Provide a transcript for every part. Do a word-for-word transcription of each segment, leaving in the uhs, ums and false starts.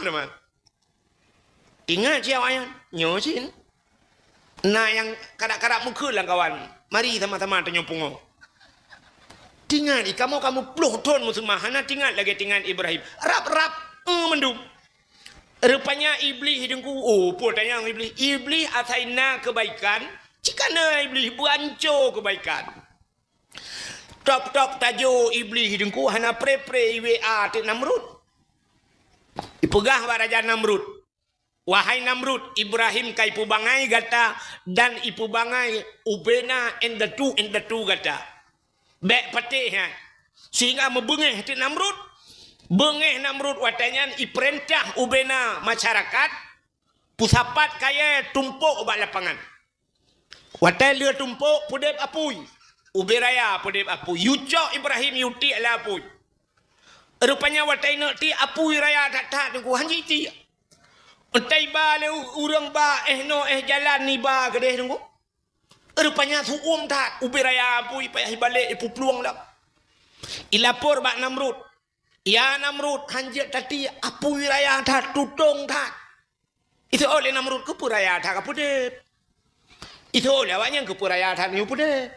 teuma. Ingat cit awaknyan, nyoe cit. Na nyang karab-karab meukeue lam kawan. Mari sama-sama tanyoe pungo. Ingat, kamoe ka meuploh thon meuseumah, hana ingat lagèe ingat Ibrahim. Rab-rab, eh, mandum. Rupanya Iblih teungku, oh, peue tanyong Iblih. Iblih asai na keubaikan, cit ka na Iblih beuanco keubaikan. Top-top tajô Iblih teungku hana pre-pre i W A teuk Namrud. Ipeugah bak Raja Namrud, "Wahai Namrud, Ibrahim ka ipeubangai gata dan ipeubangai ubena indatu-indatu gata. Bèk patéh nyan." Sehingga meubeungéh teuk Namrud. Beungéh Namrud watèe nyan ipeurintah ubena masyarakat, peusapat kayèe tumpôk bak lapangan. Watèe lheueh tumpôk, peudép apui. Ubé raya peudép apui. Yue cok Ibrahim, yue tiek lam apui. Rupanya watèe ineuk tiek, apui raya that-that teungku, han jitiek. Entah iba lé u-, ureueng ba, eh noe, eh jalan iba keudeh teungku. Rupanya su'uem that, ubé raya apui payah ibalek ipeuplueng lam. Ilapor bak Namrud. "Ya Namrud, han jeuet tatiek, apui raya that, tutong that." Iseuôt lé Namrud, "Keupeue raya that ka peudép?" Iseuôt lé awaknyan, "Keupeue raya that nyoe peudép?"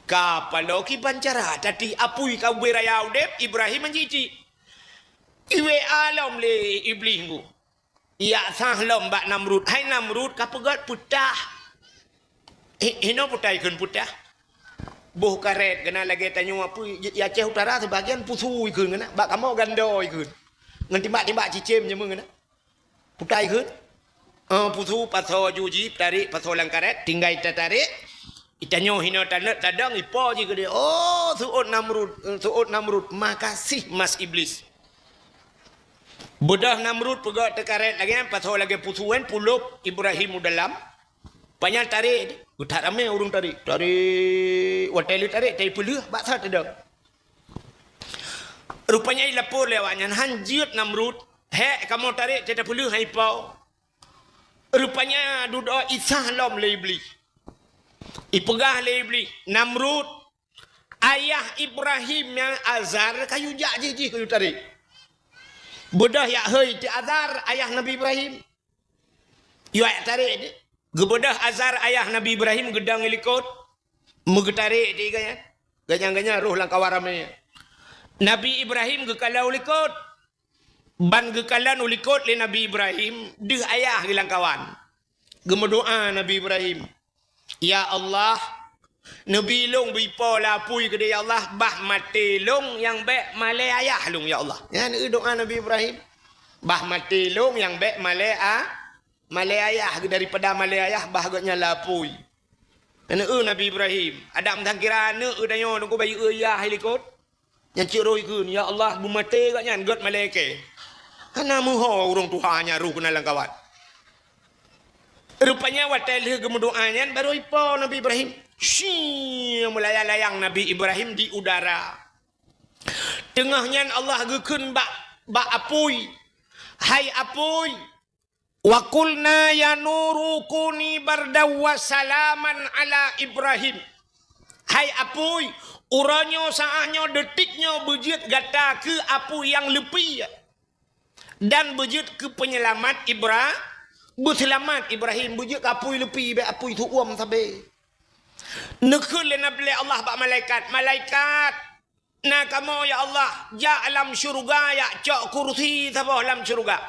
Ka paloe kiban cara tatiek apui ka ubé raya udép, Ibrahim han jitiek. I W A lom lé Iblih ngu. Jak sah lom bak Namrud. "Hai Namrud, ka peugöt peutah." Hi-, hinoe peutah ikheun peutah. Boh karét keunan lagèe tanyoe apui, di Aceh Utara sibagian pusu ikheun keunan. Bak kamoe gando ikheun. Ngon timbak-timbak cicém nyan meunan. Peutah ikheun. Eh, pusu pasoe ju jih, tarék pasoe lam karét, tinggai tatarek. Itanyoe hinoe taneuk tadong, ipo jih keudeh. Oh, seuôt Namrud, eh, seuôt Namrud. Makasih, Mas Iblis. Beudôh Namrud peugöt teukarét lagèe nyan, pasoe lagèe pusu nyan, pulôp Ibrahim u dalam. Panyang tarek, geuthat ramé ureueng tarek. Tarek, watèe lheueh tarek, tai peuleueh, bak saat teudoe. Rupanya ilapor lé awaknyan, "Han jeuet Namrud, hék kamoe tarek, tai tapeuleueh han ipo." Rupanya dudoe isah lom lé Iblih. Ipeugah lé Iblih, "Namrud, ayah Ibrahim nyan Azar ka yue jak jih-jih ka yue tarek." Beudôh jak hôi teuk Azar, ayah Nabi Ibrahim. Yue jak tarek teuk. Geubeudôh Azar, ayah Nabi Ibrahim, geudong i likot. Meugeutarek teuk gobnyan. Gobnyan-gobnyan rôh lam kawan ramé. Nabi Ibrahim geukalon u likot. Ban geukalon u likot lé Nabi Ibrahim, deuh ayah geuh lam kawan. Geumeudoa Nabi Ibrahim, "Ya Allah, neubi lôn beuipo lam apui keudeh, ya Allah, bah maté lôn nyang bèk malèe ayah lôn, ya Allah." Nyan doa Nabi Ibrahim. "Bah maté lôn nyang bèk malèe a-, malèe ayah, daripada malèe ayah bah gobnyan lam apui." Aneuk Nabi Ibrahim, adak meusangkira aneuk geutanyoe nunggu bayeue yah i likot. Nyan cit roh ikheun, "Ya Allah, beumaté gobnyan gèt malèe kèe." Hana meuho ureueng tuha nyan roh keunan lam kawan. Rupanya watèe lheueh geumeudoa nyan, barô ipo Nabi Ibrahim. Syii, meulayang-layang Nabi Ibrahim di udara. Teungoh nyan Allah geukheun bak, bak apui, "Hai apui, wa qulna ya nuru kuni bardan wa salaman ala Ibrahim." Hai apui, uroe nyoe, saát nyoe, deutik nyoe beujeuet gata keu apui nyang leupie. Dan beujeuet keu peunyelamat Ibra-, beuseulamat Ibrahim, beujeuet keu apui leupie, bèk apui seuuem sabe. Neukheun lé Nabi, lé Allah bak malaikat, "Malaikat, na kamoe, ya Allah, jak lam syeuruga, jak cok kursi saboh lam syeuruga.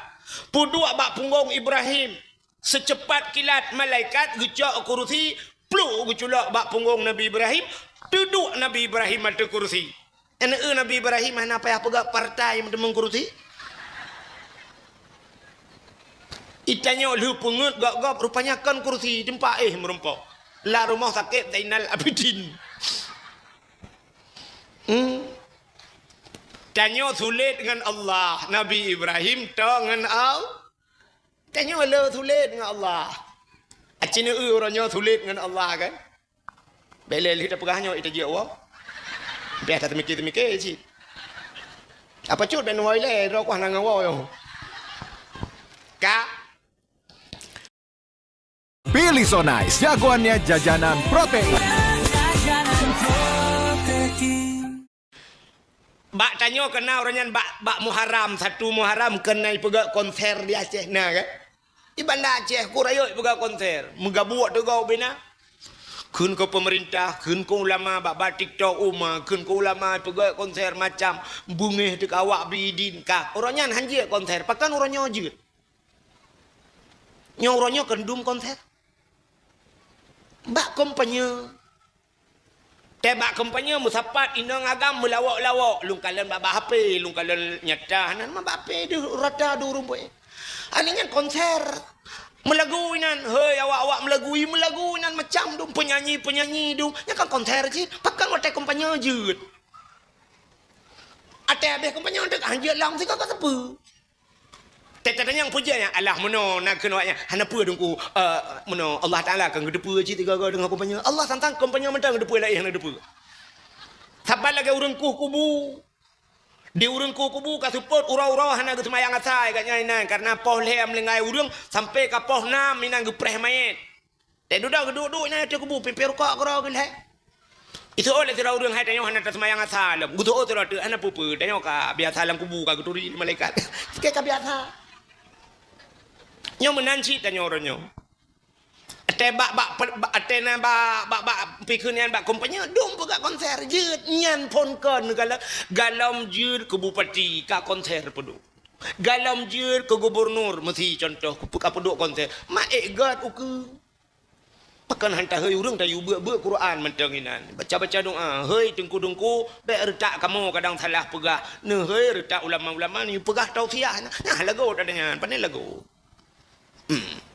Peuduek bak punggong Ibrahim." Seuceupat kilat malaikat geucok kursi, pluk geuculok bak punggong Nabi Ibrahim, teuduek Nabi Ibrahim ateueh kursi. Aneuk Nabi Ibrahim hana payah peugah partai meuteumèe kursi. Itanyoe lheueh peungeuet gob-gob, rupanya kon kursi, teumpat éh meurumpok. Lam rumoh sakét Zainal Abidin. Hmm. Tanyoe sulet ngon Allah, Nabi Ibrahim toe ngon Allah. Tanyoe le sulet ngon Allah. Aci neu uroe nyoe sulet ngon Allah kan? Bèk lé lheueh tapeugah nyoe ita jeuet woe. Bèk tateumike-teumike cit. Apa cut bèk nuwoe lé, droe kuah na ngon woe nyoe. Ka. Pilisonaise, jagoannya jajanan protein. Bak tanyoe keunan uroe nyan bak, bak Muharram, satu Muharram keunan ipeugah konser di Aceh na kan? Di Banda Aceh, ku rayeuk ipeugah konser. Meugabuk teugau bina. Kheun keu peumeurintah, kheun keu ulama, bak-bak TikTok uma, kheun keu ulama ipeugah konser macam beungéh teuka awak bri idin ka. Uroe nyan hanjeuet konser, pakon uroe nyoe jeuet? Nyoe uroe nyoe kandum konser. Bak kampanye. Teuh bak kampanye meusapat inong agam meulawok-lawok, lôn kalon bak-bak H P, lôn kalon nyata, hana mah bak H P deuh rata dua rumpok. Ani nyan konser. Meulagu inan, hei awak-awak meulagu, i meulagu inan macam dum penyanyi-penyanyi dum. Nyan kan konser cit, pakon watèe kampanye jeuet. Watèe habéh kampanye deuh hanjeuet lom sigoe ka sapeue. Teutatanyong peue jeuet nyan, alah meunoe na keunoe nyan, hana peue Teungku, eh, meunoe Allah Taala akan geuteupeue cit tiga-tiga deungon kampanye. Allah santang kampanye mantong geuteupeue laén hana geuteupeue. Saban lagèe ureueng kueh kubu. Di ureueng kueh kubu ka seupôt uroe-uroe hana geuseumayang asai gobnyan inan, kareuna poh lhèe meuninggai ureueng sampai ka poh nam inan geupreh manyét. Teuh dudoe geuduek-duek inan ateueh kubu, pimpéh rukok keudroe geulhèe. Iseuôt lé sidroe ureueng hai tanyoe hana taseumayang asa lom. Geuseuôt sidroe teuk hana peue-peue, tanyoe ka biasa lam kubu ka geuturi lé malaikat. Sikét ka biasa. Nyoe meunan cit tanyoe uroe nyoe. Watèe bak, bak, bak, watèe na bak, bak, bak, pikeu nyan bak kampanye, dum peugah konser jeuet nyan phon kon galom, galom jeuet keu bupati ka konser peuduek. Galom jeuet keu gubernur meusi contoh ka peuduek konser. Ma ék gèt ukeue. Pakon han tahei ureueng tayue beuet-beuet Quran mantong inan. Baca-baca doa, hei teungku-teungku, bèk reutak kamoe kadang salah peugah. Neuhei reutak ulama-ulama neuyue peugah tausiah. Nah, lagot ada nyan, pandai lagot. Hmm.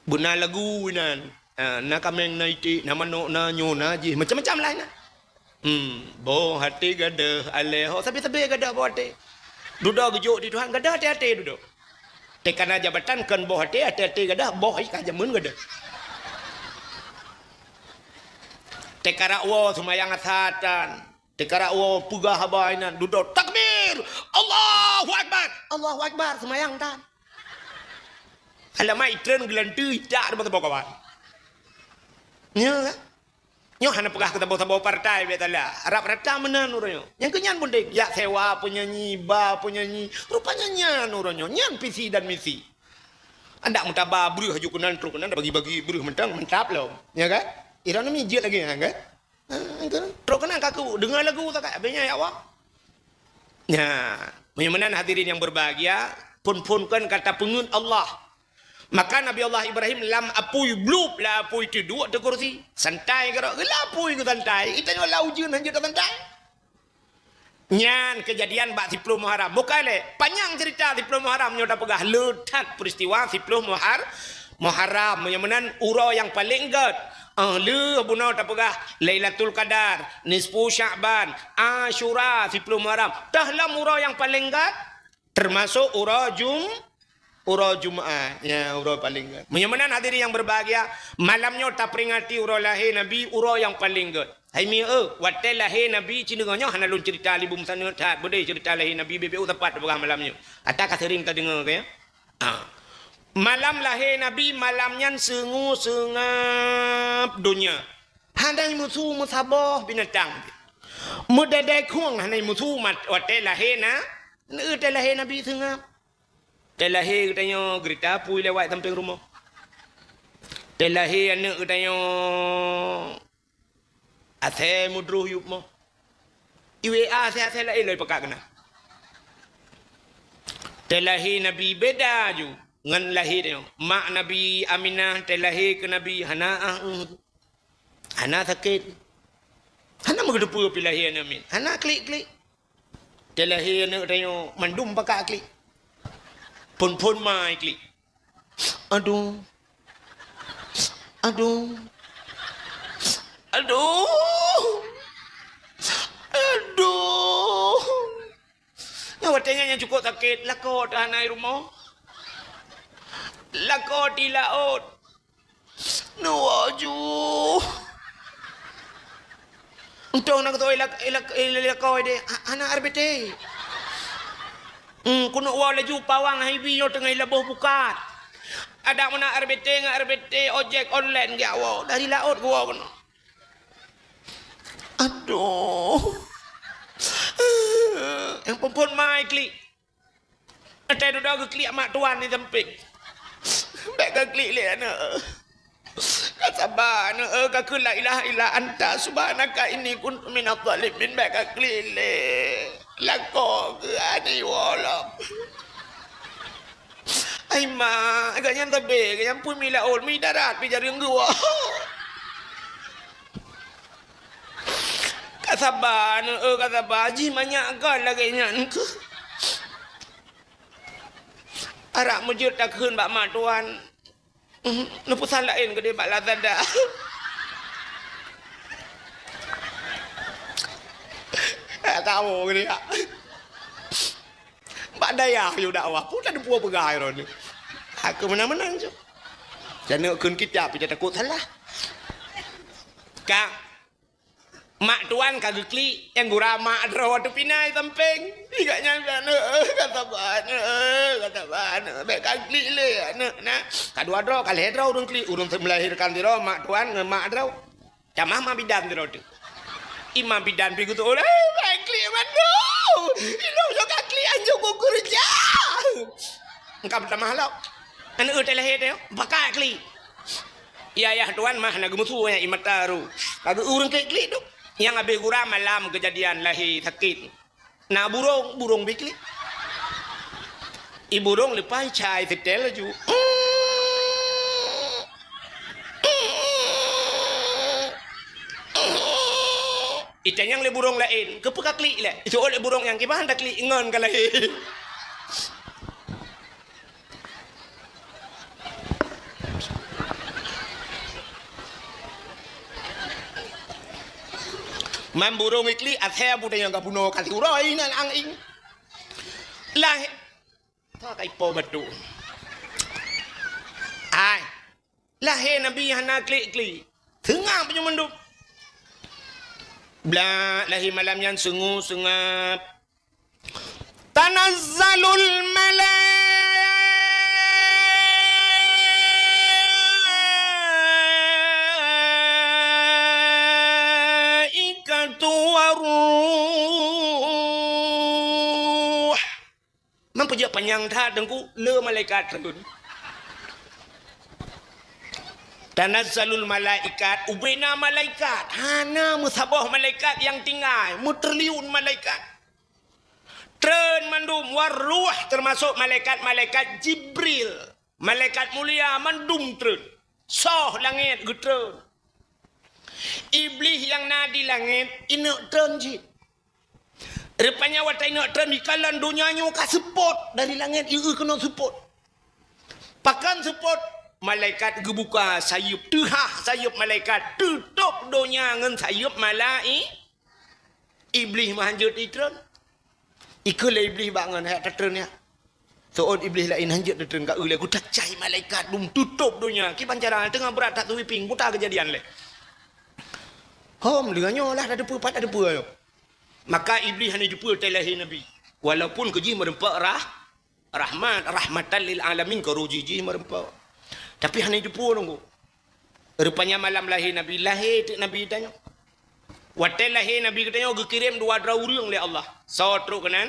Beuna lagu inan. Ha, na kaméng, na iték, na manok, na nyoe, na jih, macam-macam lah inan. Hmm, boh até gadôh alèh ho sabe-sabe gadôh boh até. Dudoe geujok di Tuhan, gadôh até-até dudoe. Teuka na jabatan kon boh até, até-até gadôh, boh ai ka jameun gadôh. Teuka rap woe seumayang asa tan. Teuka rap woe peugah haba inan, dudoe takbir, Allahu Akbar, Allahu Akbar, seumayang tan. Alamat itreun geulanteue itak teuma saboh kawan. Nyoe kan? Nyoe hana peugah keu saboh-saboh partai biasalah. Rap rata meunan uroe nyoe. Nyang keu nyan peunteng, jak sewa penyanyi, ba penyanyi. Rupanya nyan uroe nyoe. Nyan visi dan misi. Adak meutaba breuh aju keunan trok keunan bagi-bagi breuh mantong mantap lom. Ya kan? Iran ni mijit lagi ya kan? Ha, itu. Trok keunan kaku deungoe lagu sakai habis nyan ya Allah. Nah, meunyoe meunan hadirin yang berbahagia, phon-phon kan kata peungeut Allah. Maka Nabi Allah Ibrahim lam apui blub, lam apui teuh duek teuh kursi. Santai keudroe, lam apui geusantai. Itanyoe lam ujeuen hanjeuet santai. Nyan keujadian bak siploh Muharram. Bukai lé, panyang cerita siploh Muharram nyoe tapeugah le that peristiwa siploh Muhar-, Muharram. Meunyoe meunan uroe nyang paleng gèt. Ah, lheueh bunoe tapeugah Lailatul Qadar, Nisfu Sya'ban, Asyura, siploh Muharram. Teuh lom uroe nyang paleng gèt. Teumasok uroe Jum-, uroe Jumat. Ya, uroe paleng gèt. Meunyoe meunan hadirin yang berbahagia, malam nyoe taperingati uroe lahé Nabi, uroe nyang paleng gèt. Hai mi eu, watèe lahé Nabi, ci deungoe nyoe hana lôn cerita lé bum sana that, beudeh cerita lahé Nabi, beu-beu teumpat peugah malam nyoe. Ata ka sering tadeungoe ka ya. Ha. Malam lahé Nabi, malam nyan seungue seungab donya. Hana musu meusaboh binatang. Meudadai khueng hana musu mat-, watèe lahé na, watèe lahé Nabi seungab. Teuh lahé geutanyoe geurita apui lewat sampéng rumoh. Teuh lahé aneuk geutanyoe asèe meudroh yup moh. I W A asèe-asèe laén lom ipakat keunan. Teuh lahé Nabi beda ju ngon lahé tanyoe. Mak Nabi Aminah teuh lahé keu Nabi hana ah, eh, hana sakét. Hana meugeuteupeue pih lahé aneuk miet. Hana klik-klik. Teuh lahé aneuk tanyoe mandum pakat klik. Phon-phon mai klik. Aduh. Aduh. Aduh. Aduh. Nyan watèe nyan nyang cukôp sakét, lakoe teuh hana i rumoh. Lakoe di laôt. Neuwoe ju. Untông na geutôi lak-, lak-, lakoe deh, ha-, hana R B T. Hmm, keuneuk woe laju pawang hai bi nyoe teungoh laboh bukat. Adak meunan R B T ngon R B T ojek online geujak woe, dari laôt geuwoe keunoe. Aduh. Eh, nyang phon-phon ma iklik. Watèe dudoe geuklik mak tuan di sampéng. Bèk ka klik lé aneuk. Ka saba aneuk, eh, ka kheun la ilaha illa anta subhanaka inni kuntu minadh dhalimin, bèk ka klik lé. Lakoe keu aneuk woe lom. Ai ma, gobnyan sabé, gobnyan pun mi laôt, mi darat, pi jareueng geuwoe. Ka saba aneuk, eh, ka saba. Jih manyak kon lagèe nyan keuh. Arak meujeuet takheun bak mak tuan. Neupeusan laén keudéh bak Lazada. Ka woe keudéh, ya. Bak dayah yue dakwah, peue tateupeu peugah droeneuh. Aku meunan-meunan cok. Jangan kheun kitab, kita takut salah. Ka. Mak tuan ka geuklik, nyang gura mak droe teupinai sampéng. Gobnyan aneuk, eh, ka saba aneuk, eh, ka saba aneuk. Bèk ka klik lé aneuk na. Ka dua droe, ka lhèe droe ureueng klik. Ureueng melahirkan sidroe, mak tuan ngon mak droe. Tamah ma bidan sidroe teuk. Imam bidan pi geutôh, "Eh, bèk klik mandum. Ilôn nyoe ka klik anjong kukurja." Engka meutamah lom. Aneuk teuh lahé teuh, pakat klik. Yah, yah, tuan mah na geumeusu nyan i mata ru. Ka geu ureueng klik-klik tu. Nyang habéh gura malam keujadian lahé sakét. Na burông, burông biklik. I burông leupah cai seutèl laju. Itanyong lé burông laén, "Keupeue ka klik lé?" Iseuôt lé burông nyang kiban taklik ngon ka lahé. Man burông iklik, asèe buta nyang ka bunoe ka siuroe inan ang ing. Lah, ta kai po batu. Ai. Lahé Nabi hana klik-klik. Seungab nyoe mandum. Blah, lahé malam nyan seungab-seungab. Tanazzalul malaikatu warruh. Man peujeuet panyang that, Teungku, le malaikat treun. Tanazzalul malaikat, ubena malaikat, hana meusaboh malaikat nyang tinggai, meutriliun malaikat. Treun mandum, warruh, teumasok malaikat-malaikat Jibril, malaikat mulia mandum treun. Soh langét geutreun. Iblih nyang na di langét, ineuk treun cit. Rupanya watèe ineuk treun dikalon donya nyoe ka seupôt dari langét, ieu keunoe seupôt. Pakon seupôt? Malaikat geubuka sayeuep, teuhah sayeuep malaikat, teutôp donya ngon sayeuep malai-, Iblih meuhanjeuet itreun. Ikheun lé Iblih bak ngon, "Hai tatreun nyan." Seuôt Iblih laén hanjeuet tatreun ka eu lé, geuta cai malaikat dum teutôp donya. Kiban cara teungoh brat that sweeping, buta keujadian lé. Hom, deungon nyoe lah tateupeue, pat tateupeue nyoe. Maka Iblih hana jiteupeue teuh lahé Nabi. Walaupun keu jih meureumpok rah-, rahmat, rahmatan lil alamin, keu roh jih jih meureumpok. Tapi hana jiteupeue nunggu. Rupanya malam lahé Nabi, lahé teuk Nabi tanyoe. Watèe lahé Nabi geutanyoe geukirém dua droe ureueng lé Allah. Soe trok keunan?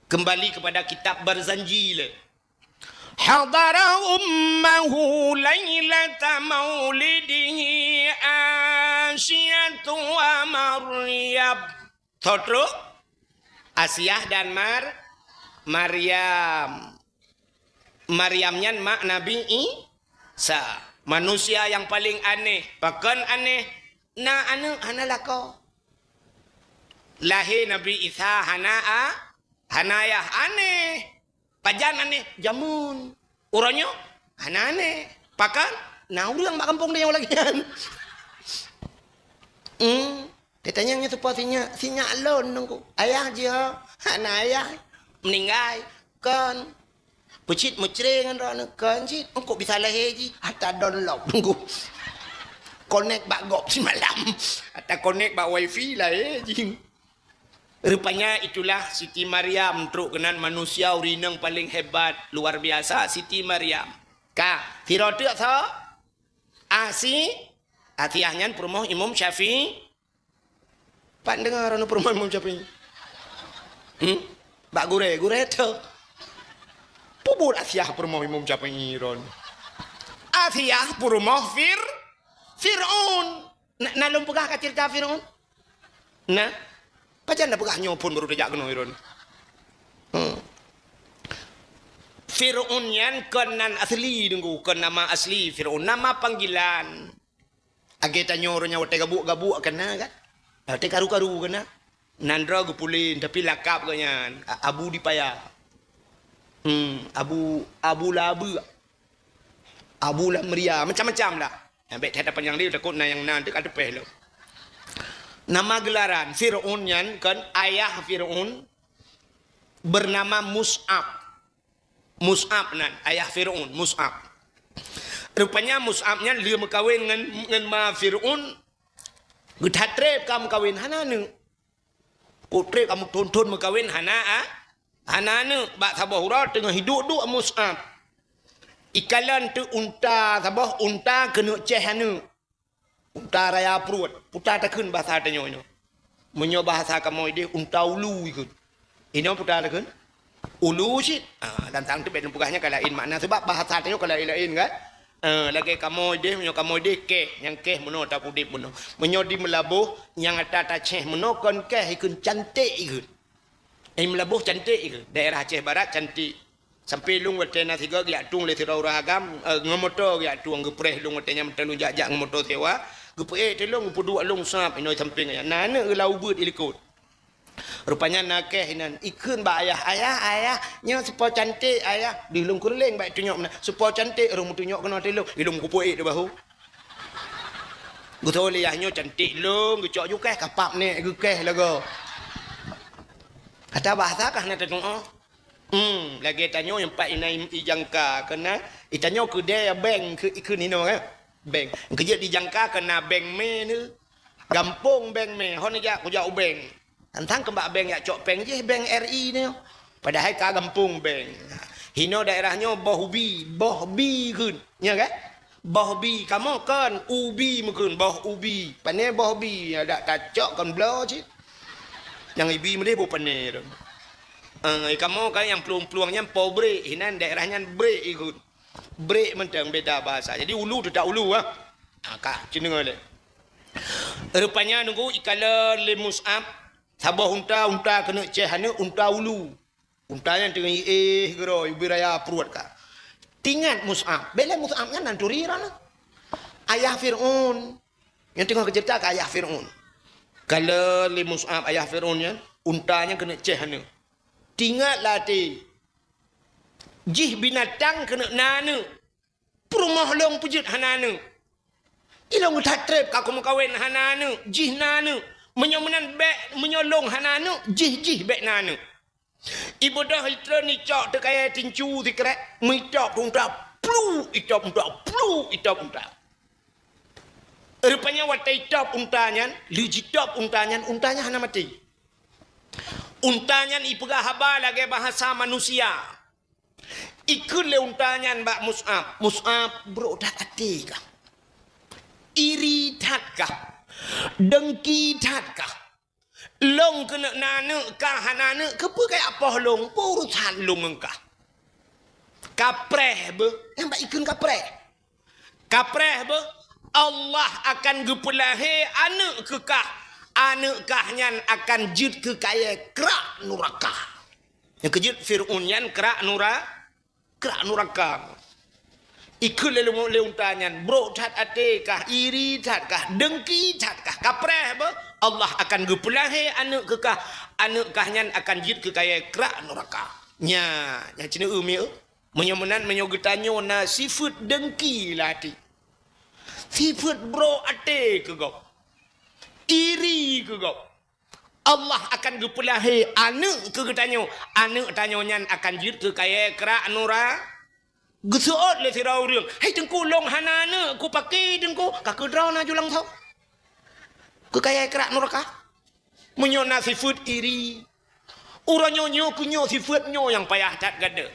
Kembali kepada kitab Barzanji lé. Hadara ummahu lailata maulidihi Asiyatu wa Maryam. Soe trok? Asiah dan Mar-, Maryam. Maryam nyan mak Nabi Isa. Manusia nyang paleng aneh. Pakon aneh? Na aneuk hana lakoe. Lahé Nabi Isa hana a-, hana ayah. Aneh. Pajan aneh? Jameun. Uroe nyoe hana aneh. Pakon? Na ureueng bak gampông tanyoe lagèe nyan. Hmm. Tatanyong nyoe soe po si nyak? Si nyak lôn nunggu. Ayah jih ho? Hana ayah. Meuninggai. Kon. Peucit meucre ngon droeneuh, kon cit, eungkôt bisa lahé jih, ata download nunggu. Connect bak gob simalam. Ata connect bak wifi lahé jih. Rupanya itulah Siti Maryam trok keunan, manusia ureueng inong paleng hebat, luar biasa Siti Maryam. Ka, sidroe teuk soe? Asi-, Asiah nyan peurumoh Imam Syafi'i. Pat deungoe droeneuh peurumoh Imam Syafi'i? Hmm? Bak gurée, gurée tho. Peubuet Asiah peurumoh Imam Syafi'i ron. Asiah peurumoh Fir-, Fir'aun. Na, na lôn peugah ka ceurita Fir'aun? Na? Pajan na peugah nyoe phon baru tajak keunoe ron. Hmm. Fir'aun nyan kon nan asli, Teungku, kon nama asli Fir'aun, nama panggilan. Lagée tanyoe ureuëng nyang watée gabuek-gabuek kana kan? Watée karu-karu kana? Nan droe geupulen, tapi lakab geuh nyan A-, Abu Dipaya. Hmm, Abu, Abu Labeuk. Abu Lamria, macam-macam lah. Nyang bék that panyang lé, takot na nyang na teuka teupeh lom. Nama gelaran Fir'aun nyan kon ayah Fir'aun bernama Mus'ab. Mus'ab nan, ayah Fir'aun, Mus'ab. Rupanya Mus'ab nyan lheueh meukawen ngon, ngon ma Fir'aun, geuthat treb ka meukawen, hana aneuëk. Putri kamoe thon-thon meukawen hana a-, hana aneuëk, bak saboh uroe teungoh hiduek-duek Mus'ab. Ikalon teuk unta saboh, unta keuneuk céh aneuëk. Unta raya pruet, peue takheun bahasa tanyoe nyoe. Meunyoe bahasa kamoe deh unta ulu ikheun. Inoe peue takheun? Ulu cit. Ah, dan tang teubiet lôn peugah nyan ka laén makna, sabab bahasa tanyoe ka laén-laén kan. Eh, lagée kamoe deh, meunyoe kamoe deh keh, nyang keh meunoe, tap udeb meunoe. Meunyoe di Meulaboh, nyang ata tacéh meunoe kon keh ikheun, cantik ikheun. Eh, Meulaboh cantik ikheun. Daerah Aceh Barat cantik. Sampai lôn watée na sigoe geujak tueng lé sidroe ureuëng agam, eh, ngon moto geujak tueng, geupreh lôn watée nyan, meuteulôn jak-jak ngon moto sewa, geupeuék teulông, geupeuduek lôn sab inoe sampéng ayah. Na aneuëk lam ubeut ilikot. Rupanya na keh inan, ikheun bak ayah, "Ayah, ayah, nyoe si Po Cantik, ayah." Di lôn keureuléng bak tunyok meunan, "Si Po Cantik," rhung meutunyok keunoe teulông, ilông kupeuék di bahu. Geutho lé ayah nyoe cantik lôn, geucok ju keh, kapap nèk geukeh lagoe. Ata bahasa kah na tatuoh. Hmm, lagée tanyoe nyang pat inan ijangka keunan, itanyoe keudée bank keu, ikheun inoe kan. Bank. Keujeuet dijangka keunan bank mé neu. Gampông bank mé, hon jak kujak u bank. Tantang keu bak bank jak cok péng jih, bank R I nyoe. Padahai ka gampông bank. Hinoe daerah nyoe boh ubi, boh bi kheun. Nya kan? Boh bi, kamoe kon ubi meukheun, boh ubi. Pané boh bi, adak tacok kon bloe cit. Nyang ibi meudeh boh pané tu. Eh, kamoe kan nyang plueng-plueng nyan po brek, hinan daerah nyan brek ikheun. Brek mantong beda bahasa. Jadi ulu teutap ulu ah. Ha, ka, ci deungoe lé. Rupanya nunggu ikalon lé Mus'ab, saboh unta, unta keuneuk céh aneuëk, unta ulu. Unta nyan teungoh iéh geuro, ubi raya pruet ka. Tingat Mus'ab, bela Mus'ab nyan nan turi rana. Ayah Fir'aun. Nyang teungoh geuceurita keu ayah Fir'aun. Kalon lé Mus'ab ayah Fir'aun nyan, unta nyan keuneuk céh aneuëk. Tingat latée. Jih binatang keuneuk na aneuëk. Peurumoh lôn peujeuet hana aneuëk. Ilông that treb ka kumeukawen hana aneuëk, jih na aneuëk. Meunyoe meunan bék, meunyoe lôn hana aneuëk, jih, jih bék na aneuëk. Ibeudôh itreun icok teukayée tincu sikrek, meutôb unta plu, itôb unta plu, itôb unta. Rupanya watée itôb unta nyan, lheueh jitôb unta nyan, unta nyan hana maté. Unta nyan ipeugah haba lagée bahasa manusia. Ikheun lé unta nyan bak Mus'ab, "Mus'ab, brok that até kah? Iri that kah? Dengki that kah? Lôn keuneuk na aneuëk kah hana aneuëk, keupeue kajak poh lôn, peue urusan lôn ngon kah?" Kapreh beuh, nyang bak ikheun kapreh. Kapreh beuh, Allah akan geupeulahé aneuëk keu kah. Aneuëk kah nyan akan jeuet keu kayée krak nuraka. Nyang keujeuet Fir'aun nyan krak nura-, krak nuraka. Ikheun lé, lé unta nyan, brok that até kah, iri that kah, dengki that kah, kapreh beuh, Allah akan geupeulahé aneuëk keu kah, aneuëk kah nyan akan jeuet keu kayée krak nuraka. Nya, nyang ci neueu mieu. Meunyoe meunan, meunyoe geutanyoe na sifeuet dengki lam até, sifeuet brok até keu gob, iri keu gob, Allah akan geupeulahé aneuëk keu geutanyoe. Aneuëk tanyoe nyan akan jeuet keu kayée krak nura-, geuseuôt lé sidroe ureuëng, "Hai Teungku, lôn hana aneuëk, kupaké Teungku?" Ka keudroe na ju langsong. Keu kayée krak nuraka. Meunyoe na sifeuet iri, uroe nyoe, nyoe keu nyoe sifeuet nyoe nyang payah that gata.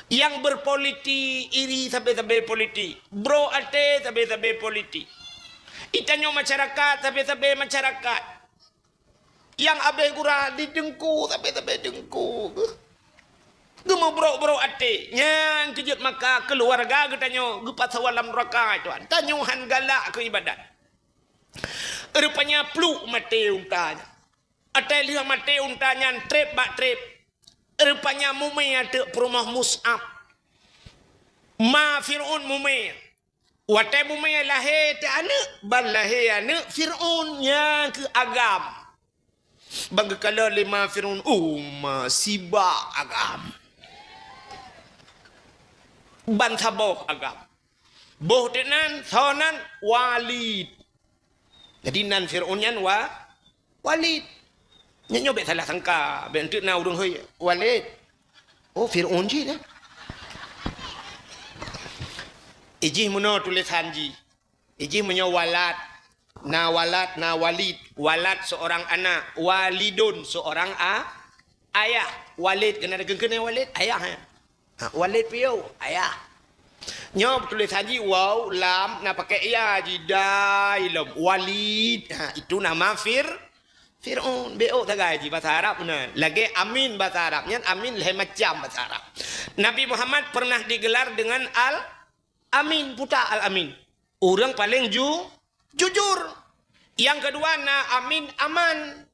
Nyang berpolitik, iri sabe-sabe politik, brok até sabe-sabe politik. Itanyoe masyarakat sabe-sabe masyarakat. Nyang abéh gura di teungku, sampai-sampai teungku. Geumeubrok-brok até. Nyan keu jeuet maka keuluwarga geutanyoe geupasoe lam neuraka, tuan. Tanyoe han galak keu ibadat. Rupanya pluek maté unta nyan. Watée lheueh maté unta nyan treb bak treb. Rupanya mumé ateueh peurumoh Mus'ab. Ma Fir'aun mumé. Watée mumé lahé teuh aneuëk, ban lahé aneuëk Fir'aun nyang keu agam. Ban geukalon lé ma Fir'aun, "Oh, ma sibak agam." Ban saboh agam. Boh teuh nan, soe nan, Walid. Jadi nan Fir'aun nyan wa, Walid. Nyan nyoe bék salah sangka, bék enteuk na ureuëng hôi, Walid. Oh, Fir'aun jih nyan. Ijih meunoe tulésan jih. Ijih meunyoe Walad, na Walad, na Walid. Walad seorang anak, Walidun seorang a-, ayah. Walid, keunan keuneuk Walid, ayah, eh. Ha, Walid piôh, ayah. Nyoe tulésan jih waw, lam, na pakai ya jih, dai lom. Walid. Ha, itu nama Fir-, Fir'aun. Bék sagai jih basa Arab meunan. Lagée amin basa Arab. Nyan amin lhée macam basa Arab. Nabi Muhammad pernah digelar dengan Al-Amin. Peue ta Al-Amin? Ureuëng paleng ju-, jujur. Nyang keudua na amin, aman.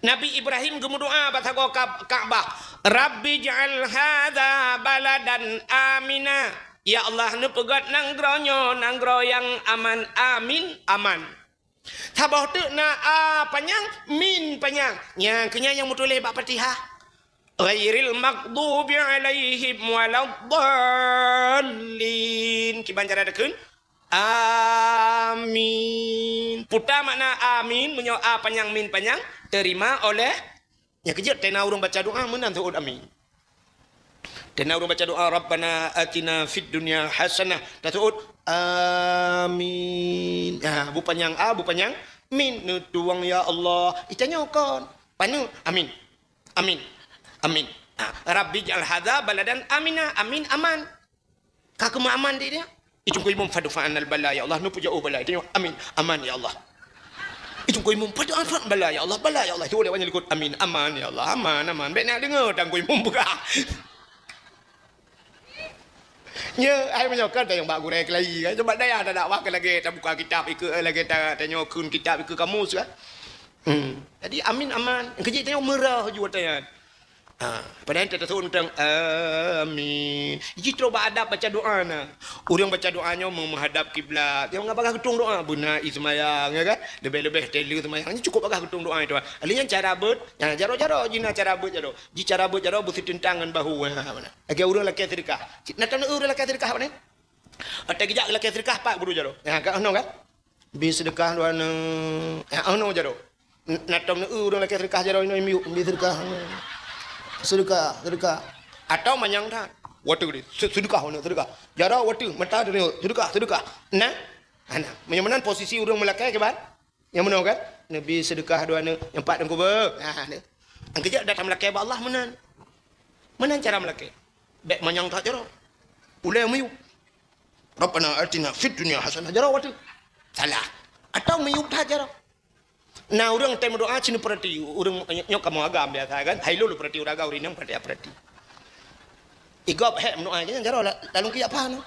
Nabi Ibrahim geumeudoá bak sagoe Ka-, Ka'bah, "Rabbi ij'al hadza baladan amina." Ya Allah, neupeugét nanggroe nyoe nanggroe nyang aman, amin, aman. Saboh teuk na a panyang, min panyang. Nyang keu nyan nyang meutuléh bak Fatihah. "Ghairil maghdubi 'alaihim waladdallin." Kiban cara takheun? Amin. Peue ta makna amin? Meunyoe a panyang, min panyang, terima oleh. Nyang keu jeuet, teuh na ureuëng baca doá meunan seuôt amin. Teuh na ureuëng baca doá, "Rabbana atina fid dunya hasanah." Taseuôt, "Amin." Ha, bu panyang a, bu panyang min. Neutuwang, "Ya Allah." Itanyoe kon. Paneuk? Amin. Amin. Amin. Ha, "Rabbi ij'al hadza baladan amina." Amin, aman. Ka keumeuaman di dia. Icungkoi mum fadfa anal bala, ya Allah. Neupeujauh bala. Itanyoe, amin. Aman, ya Allah. Icungkoi mum fadfa anal bala, ya Allah. Bala, ya Allah. Itu dia banyak likot. Amin. Aman, ya Allah. Aman, aman. Bék na deungoe tangkoi mum peugah. Nya, ai meunyoe kan tayong bak gurée keulayi kan. Sebab daya dah dakwah ke lagée tabuka kitab ikeue, lagée ta-, tanyoe kheun kitab ikeue kamus kan. Hmm. Jadi amin aman. Keujih tanyoe meurah ju watée nyan. Ha, padahai teutuun tang amin. Jih trok bak adab baca doa na. Ureuëng baca doa nyoe meuhadab kiblat. Nyang bagah geutung doa beuna i seumayang ya kan. Leubeh-leubeh telu seumayang. Ini cukup bagah geutung doa itu. Alih nyan cara beuet, ya, jaro-jaro jih na cara beuet jaro. Jih cara beuet jaro beusiteuntangan bahu. Ha, mana? Lagée ureuëng lakée seudeukah. Cit na taneuk ureuëng lakée seudeukah apa ni? Até geujak lakée seudeukah pat guru jaro. Ya, ka noh kan? Bi seudeukah dua neuk. Ya, noh jaro. N-, na tom neu ureuëng lakée seudeukah jaro inoe miyueb, bi seudeukah. Seudeukah, seudeukah. Atau manyang that. Watée geude, se-, seudeukah, seudeukah. Jaro watée, mata teunyot, seudeukah, seudeukah. Nah, hana. Meunyoe meunan posisi ureuëng meulakée kiban? Nyang meunoe kan? Neubi seudeukah dua neuk, nyang pat teungku beuh. Ha, ni. Nyang keujak datang meulakée bak Allah meunan. Meunan cara meulakée. Bék manyang that jaroe. Ulée miyueb. Rabbana atina fid dunya hasanah jaroe watée. Salah. Atau miyueb that jaroe. Na ureuëng tém doa cina peurati, ureuëng nyoe kamoe agam biasa kan? Hai lôn peurati ureuëng agam ureuëng nyang peurati, peurati. Igop hék meudoa nyan jaroe la-, lalong kiyak pha na.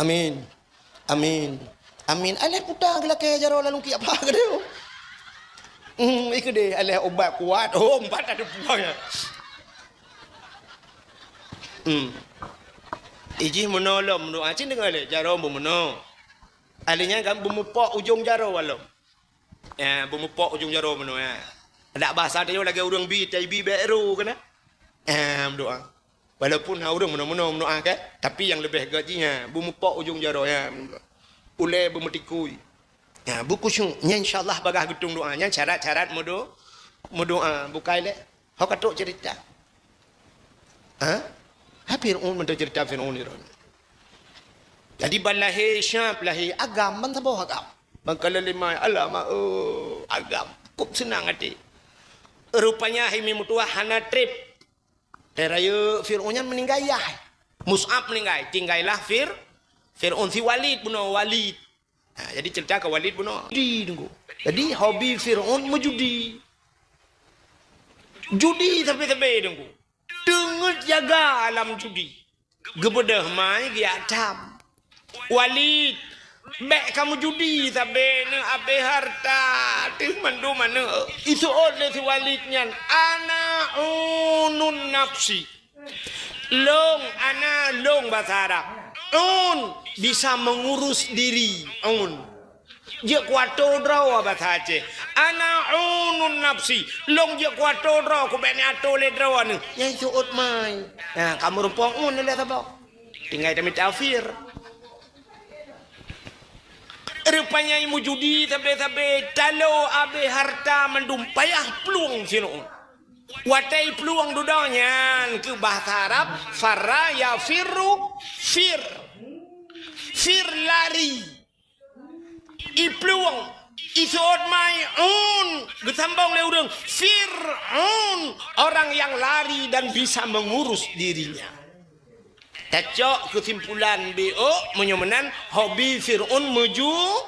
Amin. Amin. Amin. Alah puta geulakée jaroe lalong kiyak pha geude. Hmm, ikeu deh alah ubat kuat. Oh, empat ada puang ya. Hmm. Ijih meunoe lom meudoa cit deungon lé jaroe beumeunoe. Alih nyan kan beumupok ujong jaroe lom. Ya, beumupok ujong jaroe meunoe ya. Adak basa tanyoe lagée ureuëng bi, tai bi bék ru keunan. Eh, meudoa. Walaupun na ureuëng meunoe-meunoe meudoa kan, tapi nyang leubeh gét jih nyan, beumupok ujong jaroe nyan. Ulée beumeutikui. Ya, beukusyuk. Nyan insya Allah bagah geutung doa. Nyan syarat-syarat meudo-, meudoa. Bukai lé. Ho ka trok cerita. Ha? Ha Fir'aun meudoe cerita Fir'aun ni. Jadi ban lahé syab, lahé agam, ban saboh agam. Ban ka lima, alamak, oh, agam. Kok seunang até. Rupanya hai mi meutuwah hana treb. Hai rayeuk Fir'aun nyan meuninggai yah. Mus'ab meuninggai, tinggailah Fir-, Fir'aun si Walid bunoe Walid. Ha, jadi cerita ke Walid bunoe. Judi, Teungku. Jadi, hobi Fir'aun meujudi. Judi sabe-sabe, Teungku. Teungeut jaga lam judi. Geubeudôh mai geujak tham. Walid, bèk kamoe judi sabe, neuh abéh hareuta, teuh mandum aneuk. Iseuôt lé si Walid nyan, "Ana unun nafsi." Lôn, ana, lôn basa Arab. Un, bisa mengurus diri. Un. Jeuet kuatô droe basa Aceh. Ana unun nafsi. Lôn jeuet kuatô droe, kubèk neuatô lé droe neuh. Nyan seuôt mai. Ha, kamoe rumpok un lé saboh. Tinggai tamita fir. Rupanya meujudi sabe-sabe, talo abéh hareuta mandum, payah plueng Fir'aun. Watèe plueng dudoe nyan keu bahasa Arab, farra yafirru fir. Fir lari. Iplueng, iseuôt mai un, geusambong lé ureueng, Fir'aun, orang yang lari dan bisa mengurus dirinya. Tacok keusimpulan B O, meunyoe meunan, hobi Fir'aun meuju-,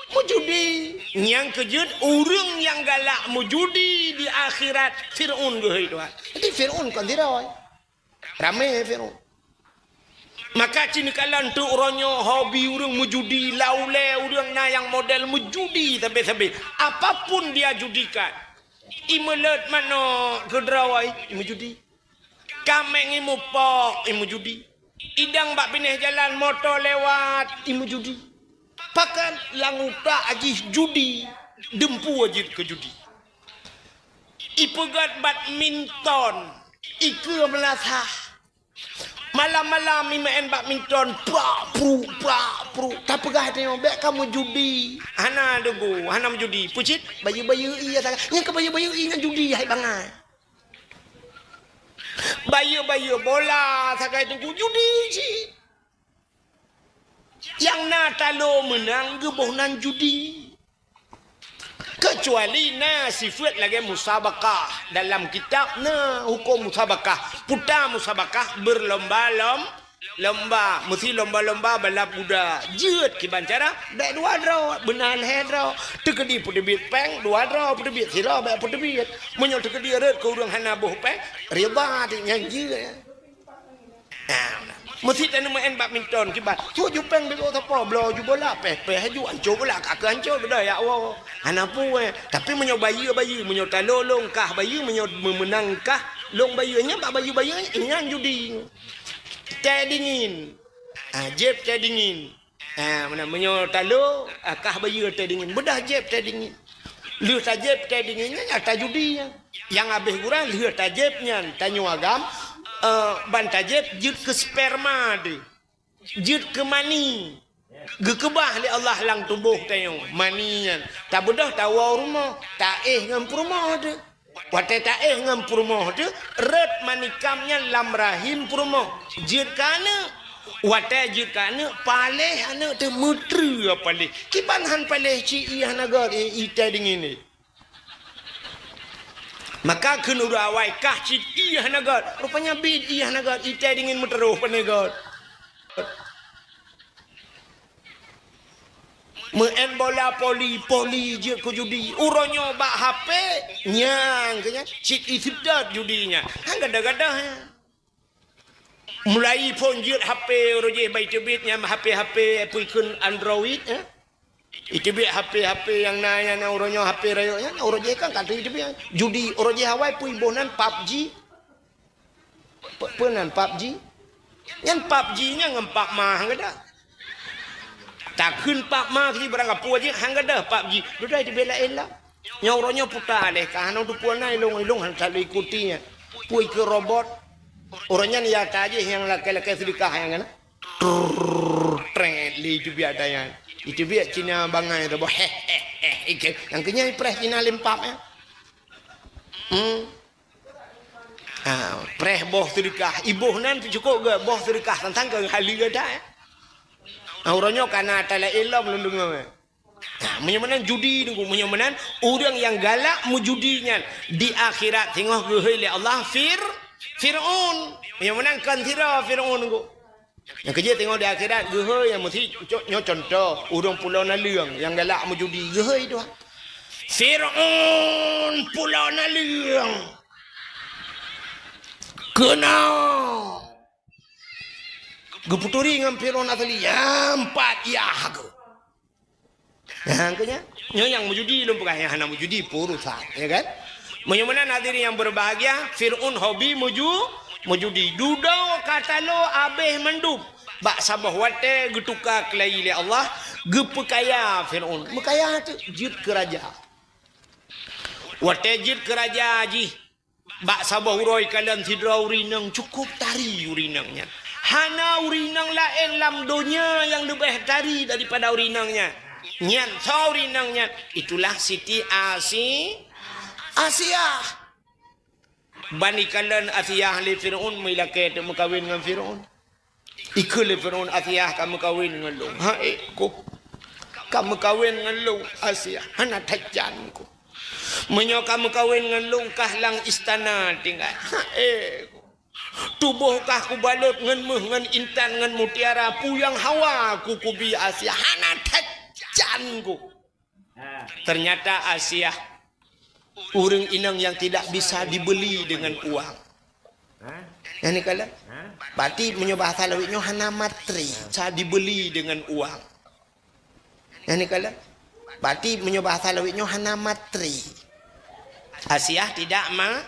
meujudi. Nyang keujeuet, ureueng nyang galak meujudi di akhirat, Fir'aun geuhôi Tuhan. Jadi Fir'aun kon sidroe. Ramé Fir'aun. Maka cit neukalon teuk uroe nyoe hobi ureueng meujudi, lau lé ureueng na nyang model meujudi sabe-sabe. Apapun dia judikan. Imeuleuet manok keudroe, imeujudi. Kaméng imupok, imeujudi. Idang bak binéh jalan moto lewat, imeujudi. Pakon lam utak jih judi, dumpeue jeuet keu judi. Ipeugét badminton, ikeue meulasah. Malam-malam imeu'en badminton, prak, pruk, prak, pruk. Tapeugah tanyoe, bèk kamoe judi. Hana deungoe, hana meujudi. Peue cit? Bayeue-bayeue ie sagai. Nyang keu bayeue-bayeue ie nyan judi hai bangai. Bayeue-bayeue bola sagai Teungku, judi cit. Nyang na talo meunang geuboh nan judi. Keucuali na sifeuet lagèe musabakah. Dalam kitab na hukôm musabakah. Puta musabakah beurlomba-lom-, lomba. Meusi lomba-lomba balap kuda. Jeuet kiban cara, bèk dua droe, beuna lhèe droe. Teukeudi peuteubiet pèng, dua droe peuteubiet, sidroe bèk peuteubiet. Meunyoe teukeudi rhot keu ureueng hana boh pèng, riba nyan jeuet. Nah, meusi taneuk meu'en badminton kiban. Su ju pèng beugo sapo, bloe ju bola, pèh-pèh ju, anco bola, ka keu anco beudôh ya Allah. Hana peue. Tapi meunyoe bayeue-bayeue, meunyoe talo lôn kah bayeue, meunyoe meumeunang kah lôn bayeue, nyan bak bayeue-bayeue nyan judi. Teh dingin. Ah, jép teh dingin. Ha, meunan, meunyoe talo, ah, kah bayeue teh dingin. Beudôh jép teh dingin. Lheueh tajép teh dingin nyan, ya tajudi nyan. Nyang habéh gura lheueh tajép nyan, tanyoe agam, eh, ban tajép jeuet keu sperma teuh. Jeuet keu mani. Geukeubah lé Allah lam tuboh tanyoe. Mani nyan. Tabeudôh tawoe u rumoh. Taéh ngon peurumoh teuh. Watèe taéh ngon peurumoh teuh, rhot manikam nyan lam rahim peurumoh. Jeuet keu aneuk. Watèe jeuet keu aneuk, paléh aneuk teuh, meutreue paléh. Kiban han paléh cit ie hana gèt, ie, ie teh dingin nyan. Maka kheun ureueng awai kah cit ie hana gèt. Rupanya bit ie hana gèt, ie teh dingin meuteurôh pane gèt. Meu'en bola voli, voli jeuet keu judi. Uroe nyoe bak H P, nyang keu nyan, cit iseudot judi nyan. Han gadôh-gadôh nyan. Mulai phôn jeuet H P, uroe jéh bak iteubiet nyan H P-H P peue kheun Android, eh? Iteubiet H P-H P nyang na, nyang na uroe nyoe H P rayeuk nyan, uroe jéh kan ka iteubiet. Judi, uroe jéh awai peue iboh nan PUBG. Pe-, peue nan PUBG? Nyan PUBG nyan ngon Pap Ma han gadôh. Takheun Pap Ma keu barang kapeue jih han gadôh PUBG. Dudoe di bela ela. Nyoe uroe nyoe puta lé ka hana teupeue na ilong-ilong han selalu ikuti nyan. Peue keu robot. Uroe nyan ya tajih nyang lakèe-lakèe seudekah nyang kana. Trrrr, trèt lé iteubiet ata nyan. Iteubiet Cina bangai tu boh. Heh, heh, heh. Ike, nyang keu nyan ipreh Cina lé Pap nyan. Hmm. Ha, preh boh seudekah. Iboh nan teucukôp gèt boh seudekah tantang keu haleue that, eh. Ha, uroe nyoe kana ata laén lom lôn deungö, eh. Ha, meunyoe meunan judi Teungku, meunyoe meunan ureueng nyang galak meujudi nyan di akhirat singoh geuhôi lé Allah Fir-, Fir'aun. Meunyoe meunan kon sidroe Fir'aun Teungku. Nyang keujeuet teungoh di akhirat, geuhôi nyang meusi cok nyoe contoh, ureuëng pulo naleueng nyang galak meujudi, geuhôi tuha. Fir'aun pulo naleueng. Keunoe. Geuputuri ngon Fir'aun asli, nyang pat yah geuh. Nah, angkanya, nyoe nyang meujudi lôn peugah, nyang hana meujudi peurusan, ya kan? Meunyoe meunan hadirin yang berbahagia, Fir'aun hobi meuju-, meujudi. Dudoe ka talo abéh mandum. Bak saboh watée geutuka keulayi lé Allah, geupeukaya Fir'aun. Meukaya teuk jeuet keu raja. Watée jeuet keu raja jih, bak saboh uroe kalon sidroe ureuëng inong cukôp tari ureuëng inong nyan. Hana ureuëng inong laén lam donya nyang leubeh tari daripada ureuëng inong nyan. Nyan soe ureuëng inong nyan? Itulah Siti Asi-, Asiah. Ban ikalon Asiah lé Fir'aun, meulakée teuk meukawen ngon Fir'aun. Ikheun lé Fir'aun, "Asiah ka meukawen ngon lôn." "Hai, ku. Ka meukawen ngon lôn, Asiah. Hana that jan, ku. Meunyoe ka meukawen ngon lôn, kah lam istana tinggai. Hai, ku. Tuboh kah kubalot ngon méuh, ngon intan, ngon mutiara, peue nyang hawa ku kubi Asiah. Hana that jan, ku." Ternyata Asiah ureuëng inong yang tidak bisa dibeli dengan uang. Nyang ni kala, berarti meunyoe bahasa lawét nyoe hana matre, bisa dibeli dengan uang. Nyang ni kala, berarti meunyoe bahasa lawét nyoe hana matre. Asiah tidak ma-,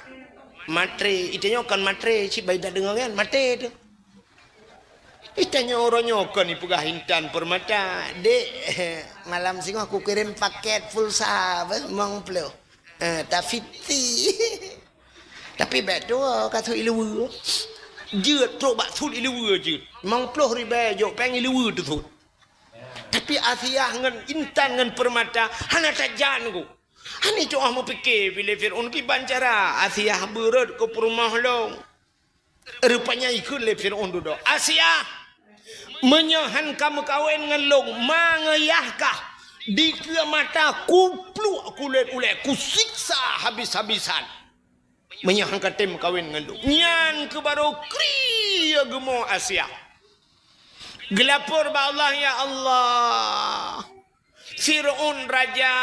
matre. Itu nyoe kon matre, cit bai dak deungoe kan, matre tu. Itanyoe uroe nyoe kon ipeugah intan peurmata, "Dek, malam singoh kukirém paket pulsa, beh, limong ploh. Eh, tafiti." Tapi bék tuwoe ka sut iluweue. Jeuet trok bak sut iluweue jeuet. Limong ploh ribée jok péng iluweue teusut. Tapi Asiah ngon intan ngon peurmata hana that jan ku. Hana cok ah meupike bilé Fir'aun kiban cara Asiah beureuet keu peurumoh lôn. Rupanya ikheun lé Fir'aun dudoe, "Asiah, meunyoe han ka meukawen ngon lôn, ma ngon yah kah dikeue mata kupluek kulét ulée, kusiksa habis-habisan. Meunyoe han ka tem meukawen ngon lôn." Nyan keuh barô krie geumo Asiah. Geulapor bak Allah, "Ya Allah, Fir'aun raja,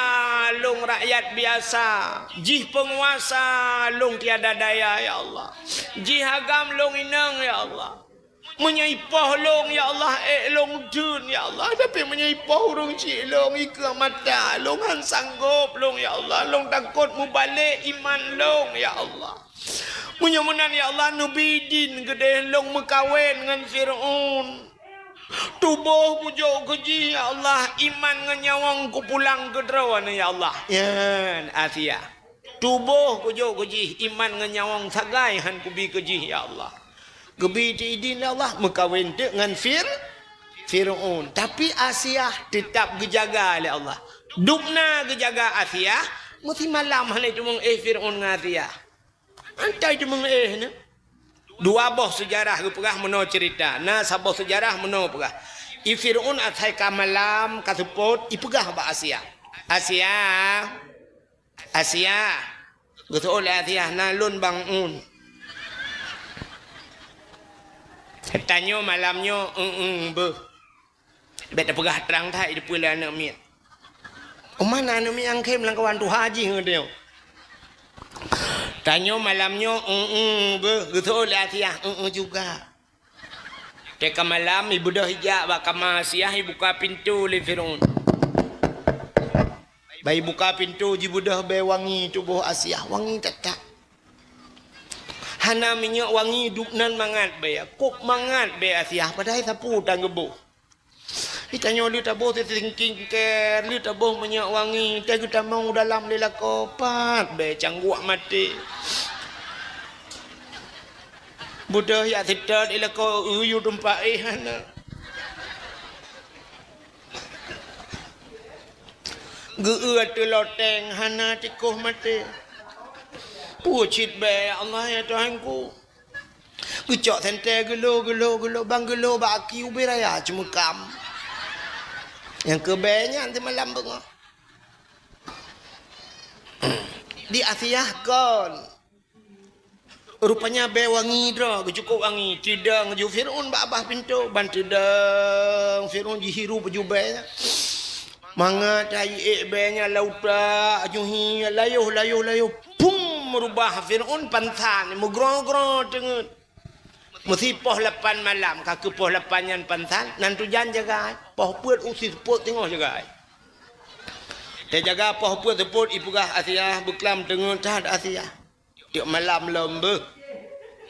lôn rakyat biasa, jih peunguasa, lôn tiada daya, ya Allah. Jih agam, lôn inong, ya Allah. Meunyoe ipoh lôn, ya Allah, ék lôn deuek, ya Allah. Tapi meunyoe ipoh ureuëng chik lôn, ikeue mata lôn, han sanggob lôn, ya Allah. Lôn takot mubalek iman lôn, ya Allah. Meunyoe meunan, ya Allah, neubi idin keudeh lôn meukawen ngon Fir'aun. Tuboh kujok keu jih, ya Allah, iman ngon nyawöng kupulang keu Droeneuh, ya Allah." Nyan Asiah. "Tuboh kujok keu jih, iman ngon nyawöng sagai han kubi keu jih, ya Allah." Geubi teuk idin lé Allah, meukawen teuk ngon Fir-, Fir'aun. Tapi Asiah teutab geujaga lé Allah. Dubna geujaga Asiah, meusimalam hana teumeu'éh Fir'aun ngon Asiah. Antai teumeu'éh nyoe. Dua boh seujarah geupeugah meunoe ceurita. Na saboh seujarah meunoe peugah. I Fir'aun asai ka malam, ka seupôt, ipeugah bak Asiah, "Asiah, Asiah." Geuseuôt lé Asiah, "Na lôn bang un." Tanyoe malam nyoe, eu-eu beuh. Bék tapeugah trang that, jiteupeue lé aneuk miet. Óh mana aneuk miet nyang khem lam kawan tuha jih ngon tanyoe. Tanyoe malam nyoe, eu-eu beuh, geuseuôt lé Asiah, eu-eu juga. Teuka malam, ibeudôh ijak bak kama Asiah, ibuka pintoe lé Fir'aun. Bah ibuka pintoe, jibeudôh bée wangi tuboh Asiah, wangi that-that. Hana minyeuk wangi, dubnan mangat bée, kôb mangat bée Asiah, padahai sapeue tan geuboh. Di tanyoe lheueh taboh sisingkingker, lheueh taboh minyeuk wangi, teuh geutamong u dalam lé lakoe, pat bée cangguek maté. Beudôh jak seutôt i lakoe, eu yue teumpat éh hana. Geu-eu ateueh loteng hana, tikoh maté. Peue cit bée, ya Allah, ya Tuhanku. Geucok sentée geulo, geulo, geulo, bang geulo bak aki ubé raya Ceumeukam. Nyang keu bée nyan teumalam beungoh. Di Asiah kon. Rupanya bèe wangi droe, geucukôp wangi. Teudong ju Fir'aun bak babah pintoe, ban teudong Fir'aun jihiru baju bèe nyan. Mangat taék bèe nyan lam utak, aju hi, layoh, layoh, layoh. Pum, meurubah Fir'aun pansan, meugroe-groe teungeut. Meusi poh lapan malam, ka keuh poh lapan nyan pansan, nan tujan jaga, poh peuet u si seupôt teungoh jaga. Teujaga poh peuet seupôt, ipeugah Asiah beuklam teungeut that Asiah. Tiep malam lom beuh.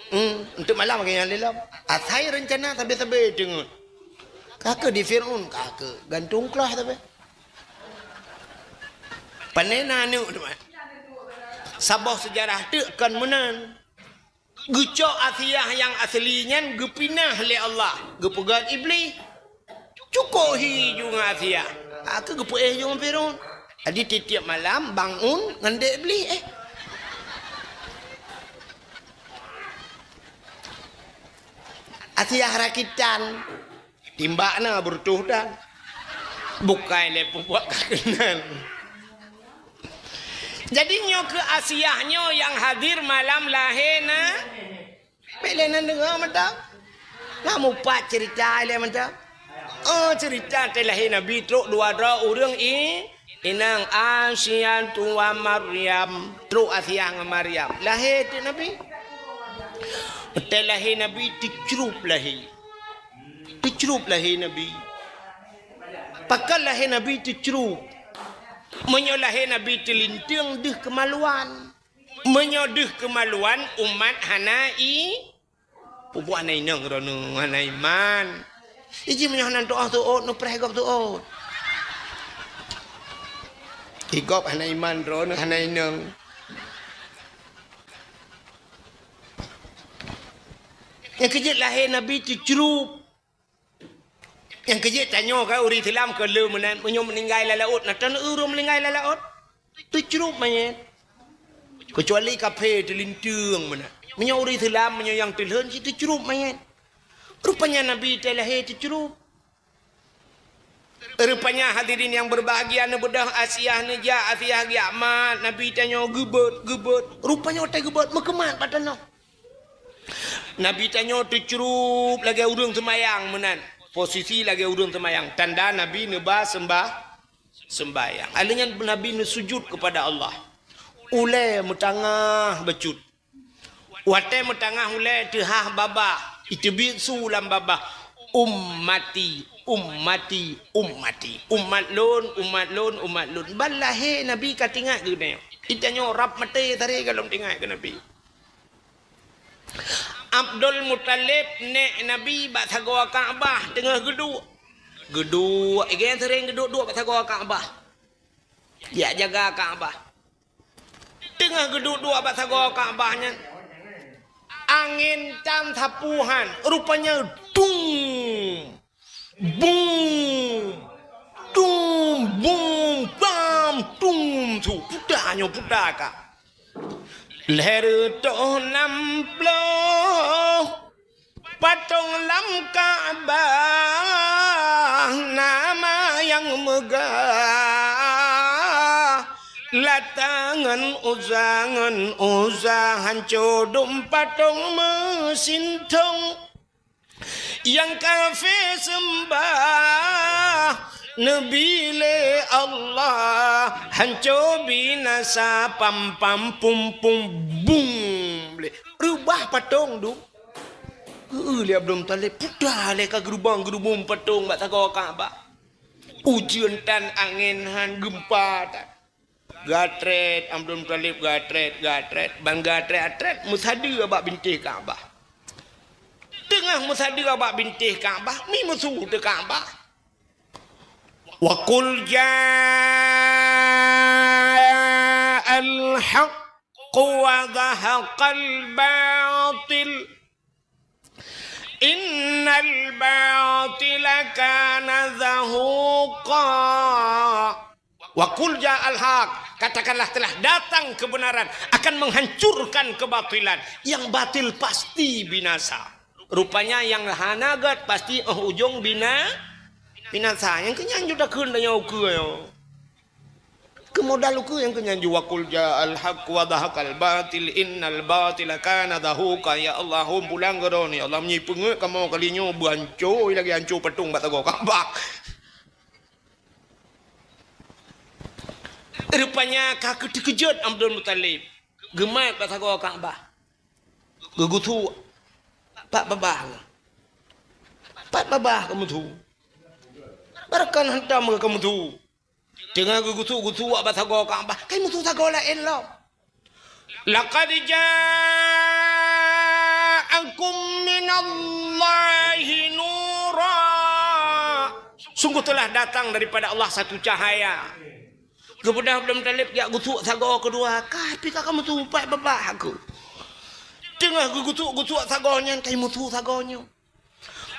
Hmm, tiep malam lagèe nyan lé lom. Asai reuncana sabe-sabe teungeut. Ka keuh di Fir'aun, ka keuh gantung klah sabe. Pane na aneuk teuma. Saboh seujarah teuk kon meunan. Geucok Asiah nyang asli nyan geupinah lé Allah, geupeugöt Iblih. Cukôp hi ju ngon Asiah. Ka keuh geupeuéh ju ngon Fir'aun. Jadi tiep-tiep malam bangun ngon dek Iblih, eh. Asiah rakitan. Timbak na beureutoh dan. Bukai lé peubuet ka keunan. Jadi nyoe keuh Asiah nyoe nyang hadir malam lahé na. Bèk lé nan deungö mantong. Na mupat ceurita ilèe mantong. Oh, ceurita teuh lahé Nabi trok dua droe ureueng i, inong Asiah wa Maryam. Trok Asiah ngon Maryam. Lahé teuk Nabi. Teuh lahé Nabi teucrup lahé. Teucrup lahé Nabi. Pakon lahé Nabi teucrup? Meunyoe lahé Nabi teulinteung deuh keumaluan. Meunyoe deuh keumaluan umat hana i, peubuet hana inong droeneuh, hana iman. Iji meunyoe hana tu'oh seuôt, neupreh gob seuôt. I gob hana iman droeneuh, hana inong. Nyang keujeuet lahé Nabi teucrup. Nyang keujeuet tanyoe ka ureueng Islam keu le meunan, meunyoe meuninggai lam laôt, na tan ureueng meuninggai lam laôt? Teucrup manyét. Keucuali kaphé teulinteung meunan. Meunyoe ureueng Islam, meunyoe nyang teulheueh cit teucrup manyét. Rupanya Nabi teuh lahé teucrup. Rupanya hadirin yang berbahagia, neubeudôh Asiah neujak, Asiah geujak mat, Nabi tanyoe geubeuet, geubeuet. Rupanya watèe geubeuet meukeumat bak tanoh. Nabi tanyoe teucrup lagèe ureueng seumayang meunan. Posisi lagèe ureueng seumayang. Tanda Nabi neuba seumbah-, seumbahyang. Alèh nyan Nabi neusujut keupada Allah. Ulèe meutangah bacut. Watèe meutangah ulèe teuhah babah, iteubiet su lam babah. Ummati, ummati, ummati. Umat lôn, umat lôn, umat lôn. Ban lahé Nabi ka teuingat keu geutanyoe. Geutanyoe rab maté sabe ka lom teuingat keu Nabi. Abdul Muthalib, nèk Nabi, bak sagoe Ka'bah teungoh geuduek. Geuduek, i geuh seuring geuduek-duek bak sagoe Ka'bah. Jak jaga Ka'bah. Teungoh geuduek-duek bak sagoe Ka'bah nyan, angén tan sapeue han, rupanya dung. Bum! Dum! Bum! Bam! Dum! Su, puta nyoe, puta ka. Lhèe reutôh nam ploh patong lam Ka'bah, nama nyang meugah. Lata ngon Uzza, ngon Uzza hanco dum patong meusintong. Nyang kafé seumbah neubi lé Allah, hanco binasa pam pam pum pum bum. Reubah patong dum. Geu lé Abdul Muthalib, puta lé ka geurubong-geurubong patong bak sagoe Ka'bah. Ujeuen tan, angén han, geumpa tan. Gatrét, Abdul Muthalib gatrét, gatrét, ban gatrét-gatrét meusadeue bak bintéh Ka'bah. Teungoh meusadeue bak bintéh Ka'bah, mi meusu teuh Ka'bah. Wa qul ja'al haqq wa zahaqal batil. Innal batila kana zahuqa. Wa qul ja'al haq, katakanlah telah datang kebenaran akan menghancurkan kebatilan. Yang batil pasti binasa. Rupanya nyang hana gét pasti óh ujong bina-, binasa. Nyang keunyan ju takheun tanyoe ukeue nyoe. Modal ukeue nyang keu nyan jih, "Wa qul ja'al haqq wa zahaqal batil innal batila kana zahuqa." Ya Allah, hom pulang keu Droeneuh, ya Allah, meunyoe peungeuet kamoe kali nyoe beuanco lagèe anco patong bak sagoe Ka'bah. Rupanya ka teukeujot Abdul Muthalib, geumat bak sagoe Ka'bah. Geugusuk pat babah. Pat babah ka meusu. Barakan hantam ka meusu. Teungoh geugusuk-gusuk bak sagoe Ka'bah, ka meusu sagoe laén lom. "Laqad ja'akum minallahi nura." Sungguh telah datang daripada Allah satu cahaya. Geupeugah Abdul Muthalib jak gusuk sagoe keudua, ka pih ka meusu pat babah aku. Teungoh geugusuk-gusuk sagoe nyan, ka meusu sagoe nyoe.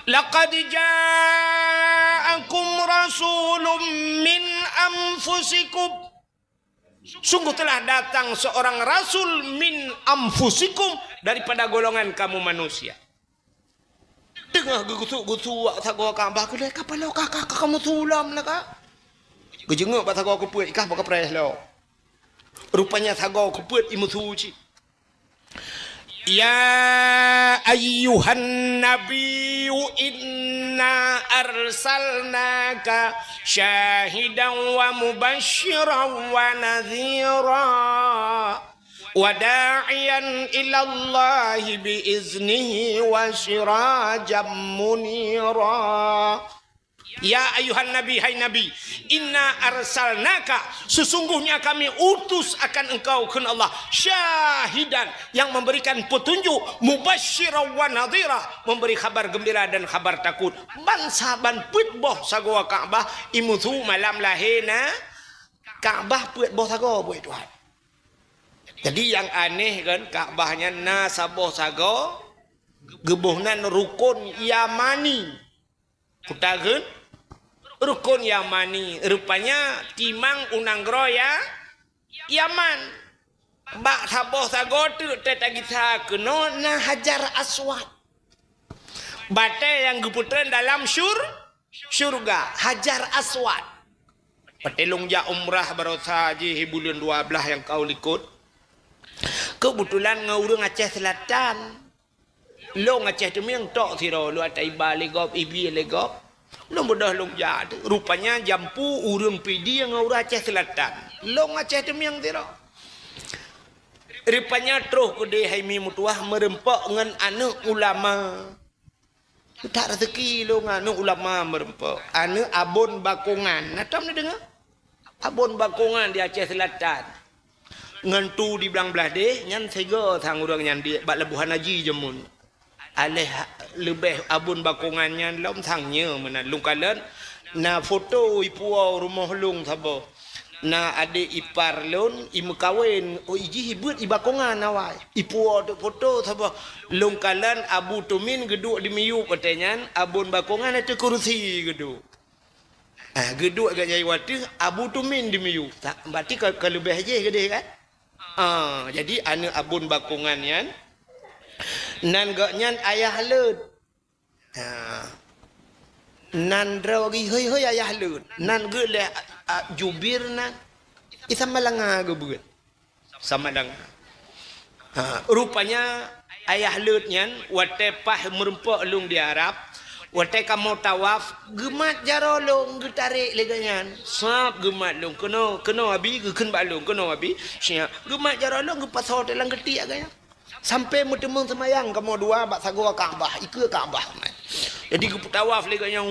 "Laqad ja'akum rasulun min anfusikum." Sungguh telah datang seorang rasul min anfusikum, daripada golongan kamu manusia. Teungoh geugusuk-gusuk sagoe Ka'bah keudeh, ka paloe ka, ka, ka meusu lom lah ka. Geujeungok bak sagoe keupeuet, i kah bak kapreh lom. Rupanya sagoe keupeuet i meusu cit. "Ya ayyuhan nabiyyu inna arsalnaka syahidan wa mubasyiran wa nadhira, wa da'iyan ilallahi bi iznihi wa sirajan munira." Ya ayyuhan nabi, hai Nabi, "inna arsalnaka," sesungguhnya kami utus akan engkau, kheun Allah, "syahidan," yang memberikan petunjuk, "mubasyiran wa nadhira," memberi khabar gembira dan khabar takut. Ban saban peuet boh sagoe Ka'bah i meusu malam lahé na Ka'bah peuet boh sagoe, buet Tuhan. Jadi nyang aneh kan, Ka'bah nyan na saboh sagoe, geuboh nan rukon Yamani. Peue takheun? Rukon Yamani. Rupanya timang u nanggroe ya, Yaman. Bak saboh sagoe teuk teuh tagisa keunoe na Hajar Aswad. Batèe nyang geupeutreun dalam syur-, syurga, Hajar Aswad. Watèe lôn jak umrah baroesa jih buleuen dua blaih nyang ka likot, keubeutulan ngon ureueng Aceh Seulatan. Lôn Aceh Teumieng tok sidroe, lôn ata iba lé gob, ibi lé gob. Lôn beudôh lôn jak, rupanya jampu ureueng Pidie ngon ureueng Aceh Seulatan. Lôn Aceh Teumieng sidroe. Rupanya troh keudeh hai mi meutuwah meureumpok ngon aneuk ulama. That raseuki lôn ngon aneuk ulama meureumpok. Aneuk Abon Bakongan. Na tom neudeungoe? Abon Bakongan di Aceh Seulatan. Ngon tu di Blang Blahdeh, nyan sigoe sang ureueng nyan di bak Labuhan Haji jameun. Aléh leubeh Abon Bakongan nyan lom sang nyoe meunan. Lôn kalon na foto ipuwoe rumoh lôn saboh. Na adék ipar lôn, imeukawen, oh, ijih ibeuet i Bakongan awai. Ipuwoe teuk foto saboh. Lôn kalon Abu Tumin geuduek di miyueb watèe nyan, Abon Bakongan ateueh kurusi geuduek. Ah, geuduek geuh jai watèe Abu Tumin di miyueb. Ta-, berarti ka, ka leubeh jih keudeh kan? Ah, jadi aneuk Abon Bakongan nyan, nan gobnyan ayah lôn. Ha. Nan droe geuh hôi-hôi ayah lôn. Nan geuh lé, a, a, Jubir nan. Isa Malanga geubeuet. Samalanga. Ha, rupanya ayah lôn nyan watèe paih meureumpok lôn di Arab, watèe kamoe tawaf, geumat jaroe lôn geutarek lé gobnyan. Sab geumat lôn, "Keunoe, keunoe Abi," geukheun bak lôn, "Keunoe Abi." Siap. Geumat jaroe lôn geupasoe teuk lam keutiek gobnyan. Sampoe meuteumeung seumayang kamoe dua bak sagoe Ka'bah, ikeue Ka'bah. Jadi geupeutawaf lé gobnyan,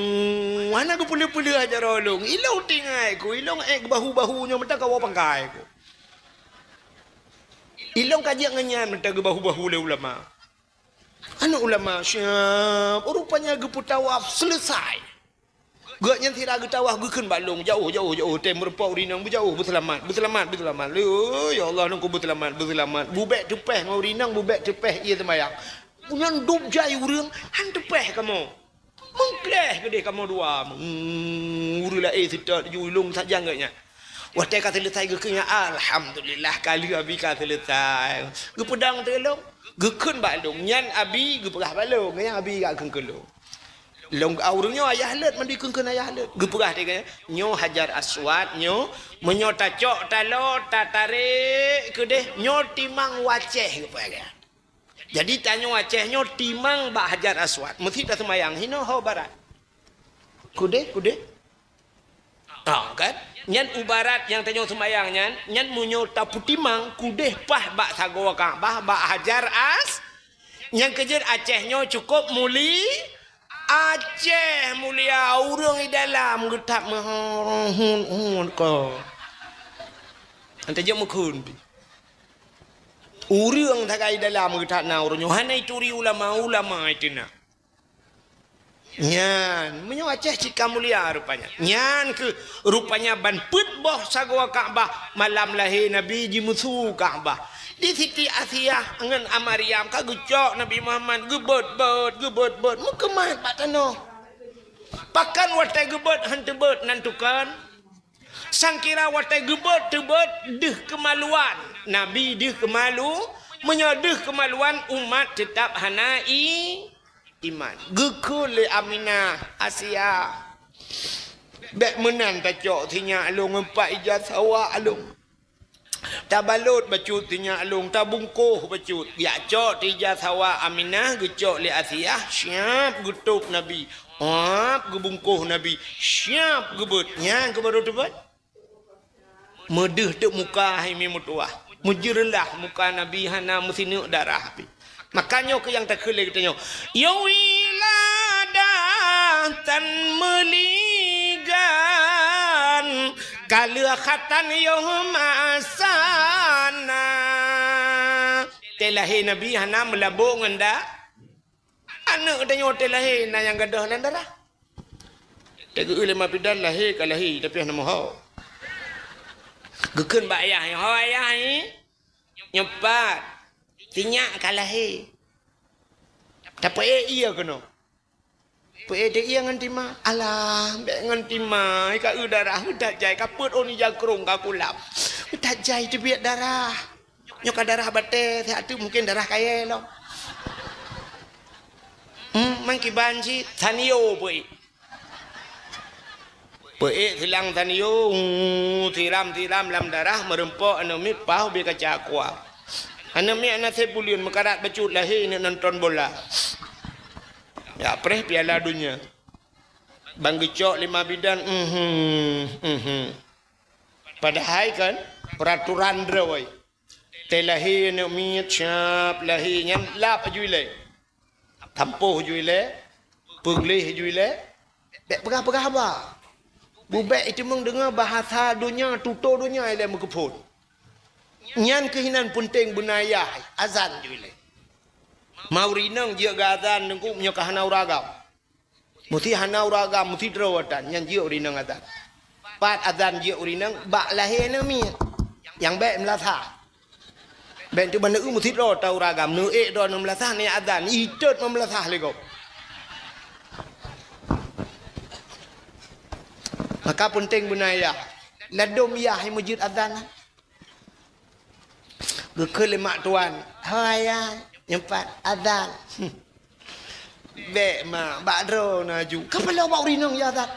hana geupeuleueh-peuleueh jaroe lôn. Ilôn tinggai ku, ilôn ék geubahu-bahu nyoe meuta kawoe pangkai ku. Ilôn ka jeuet ngon nyan meuta geubahu-bahu lé ulama. Aneuk ulama, siap, rupanya geupeutawaf seuleusai. Gobnyan sira geutawaf geukheun bak lôn, "Jauh, jauh, jauh, tém meureumpok ureueng inong, beujauh, beuseulamat, beuseulamat, beuseulamat." "Oh, ya Allah, lôn keu beuseulamat, beuseulamat." Bubèk teupèh ngon ureueng inong, bubèk teupèh ie seumayang. Nyan dub jai ureueng, han teupèh kamoe. Meungkléh keudeh kamoe dua. Hmm, ureueng laén seutôt ju lôn sajan gobnyan. Watèe ka seuleusai geukheun nyan, "Alhamdulillah, ka lheueh Abi ka seuleusai." Geupeudong teuk lôn, geukheun bak lôn. Nyan Abi geupeugah bak lôn, nyan Abi geukheun keu lôn. Lôn, ureuëng nyoe ayah leuet, mandum kheun-kheun ayah leuet. Geupeugah lé geuh, "Nyoe Hajar Aswad, nyoe, meunyoe tacok taloe, tatarek keudeh, nyoe timang u Aceh," geupeugah. Jadi tanyoe Aceh nyoe timang bak Hajar Aswad. Meusti taseumayang hinoe ho barat. Keudeh, keudeh. Ah, kan? Nyan u barat nyang tanyoe seumayang nyan, nyan meunyoe tapeutimang keudeh paih bak sagoe Ka'bah, bak Hajar As-, nyang keujeuet Aceh nyoe cukup muli-, Aceh mulia, ureuëng di dalam geutab meuhun-hun ko. Ante jeuet meukhun pi. Ureuëng sagai dalam geutab na ureuëng nyoe hana ituri ulama-ulama itu na. Nyan, meunyoe Aceh cit ka mulia rupanya. Nyan keuh rupanya ban peuet boh sagoe Ka'bah malam lahé Nabi jimeusu Ka'bah. Di Siti Asiah ngon Maryam ka geucok Nabi Muhammad geubeuet-beuet, geubeuet-beuet, meukeumah bak tanoh. Pakon watée geubeuet han teubeuet nan tukon? Sangkira watée geubeuet teubeuet deuh keumaluan. Nabi deuh keumalu, meunyoe deuh keumaluan umat teutab hana i-, iman. Geukheun lé Aminah, Asia, "Bék meunan tacok sinyak lôn ngon pat ija sawa lôn. Tabalot bacut sinyak lôn, tabungkoh bacut." Geujak cok teuh ija sawa Aminah, geucok lé Asiah, siab geutôb Nabi. Ap, geubungkoh Nabi, siab geubeuet. Nyan keuh barô teubeuet. Meudeuh teuk muka hai mi meutuwah. Meujeureulah muka Nabi hana meusineuk darah pih. Maka nyoe keuh nyang takheun lé geutanyoe, "Ya wiladah tan meuligan, ka lheueh khatan yoh masana." Teuh lahé Nabi hana meulabok ngon da-, aneuëk tanyoe teuh lahé na nyang gadôh lam darah. Teugeue lé ma bidan lahé ka lahé, tapi hana meuho. Geukheun bak ayah, "Ho ayah, nyoe pat sinyak ka lahé." Tapeuék ié keunoe. Peuék teuh ié ngon tima. "Alah, bék ngon tima, ka eu darah, eu that jai, ka peuet ôn ija krông ka kulam. Eu that jai teubiet darah. Nyoe ka darah batée, siat teuk mungken darah kayée lom." Hmm, meukiban cit, tanio peuék. Peuék silang tanio, hu, siram-siram lam darah, meureumpok aneuëk miet paih ubé kaca aqua. Aneuëk miet hana sép buleuen, meukarat bacut lahé neuk nonton bola. Ya preh Piala Dunia. Ban geucok lé ma bidan, mhm, mhm. Padahai kan, peraturan droe. Teuh lahé aneuëk miet, siab lahé, nyan lap aju ilée. Tampoh aju ilée, peugleh aju ilée. Bék peugah-peugah haba. Bubék iteumeung deungoe bahasa donya, tutoe donya ilée meukeupon. Nyan keuh inan peunteng beuna ayah, azan aju ilée. Ma ureuëng inong jeuet geu azan teungku meunyoe ka hana ureuëng agam. Meusti hana ureuëng agam, meusti droe atan, nyan jeuet ureuëng inong azan. Pat azan jeuet ureuëng inong, bak lahé aneuëk miet. Nyang bék meulasah. Bék teuk ban neu meusti droe ta ureuëng agam, neuék droe neu meulasah, neuék azan, itot neu meulasah lé gob. Maka peunteng beuna ayah. Ladôm yah meujeuet azan. Geukheun lé mak tuan, "Ho ayah, nyoe pat azan." "Bék mak, bak droe na aju." "Ka paloe bak ureuëng inong ya azan?"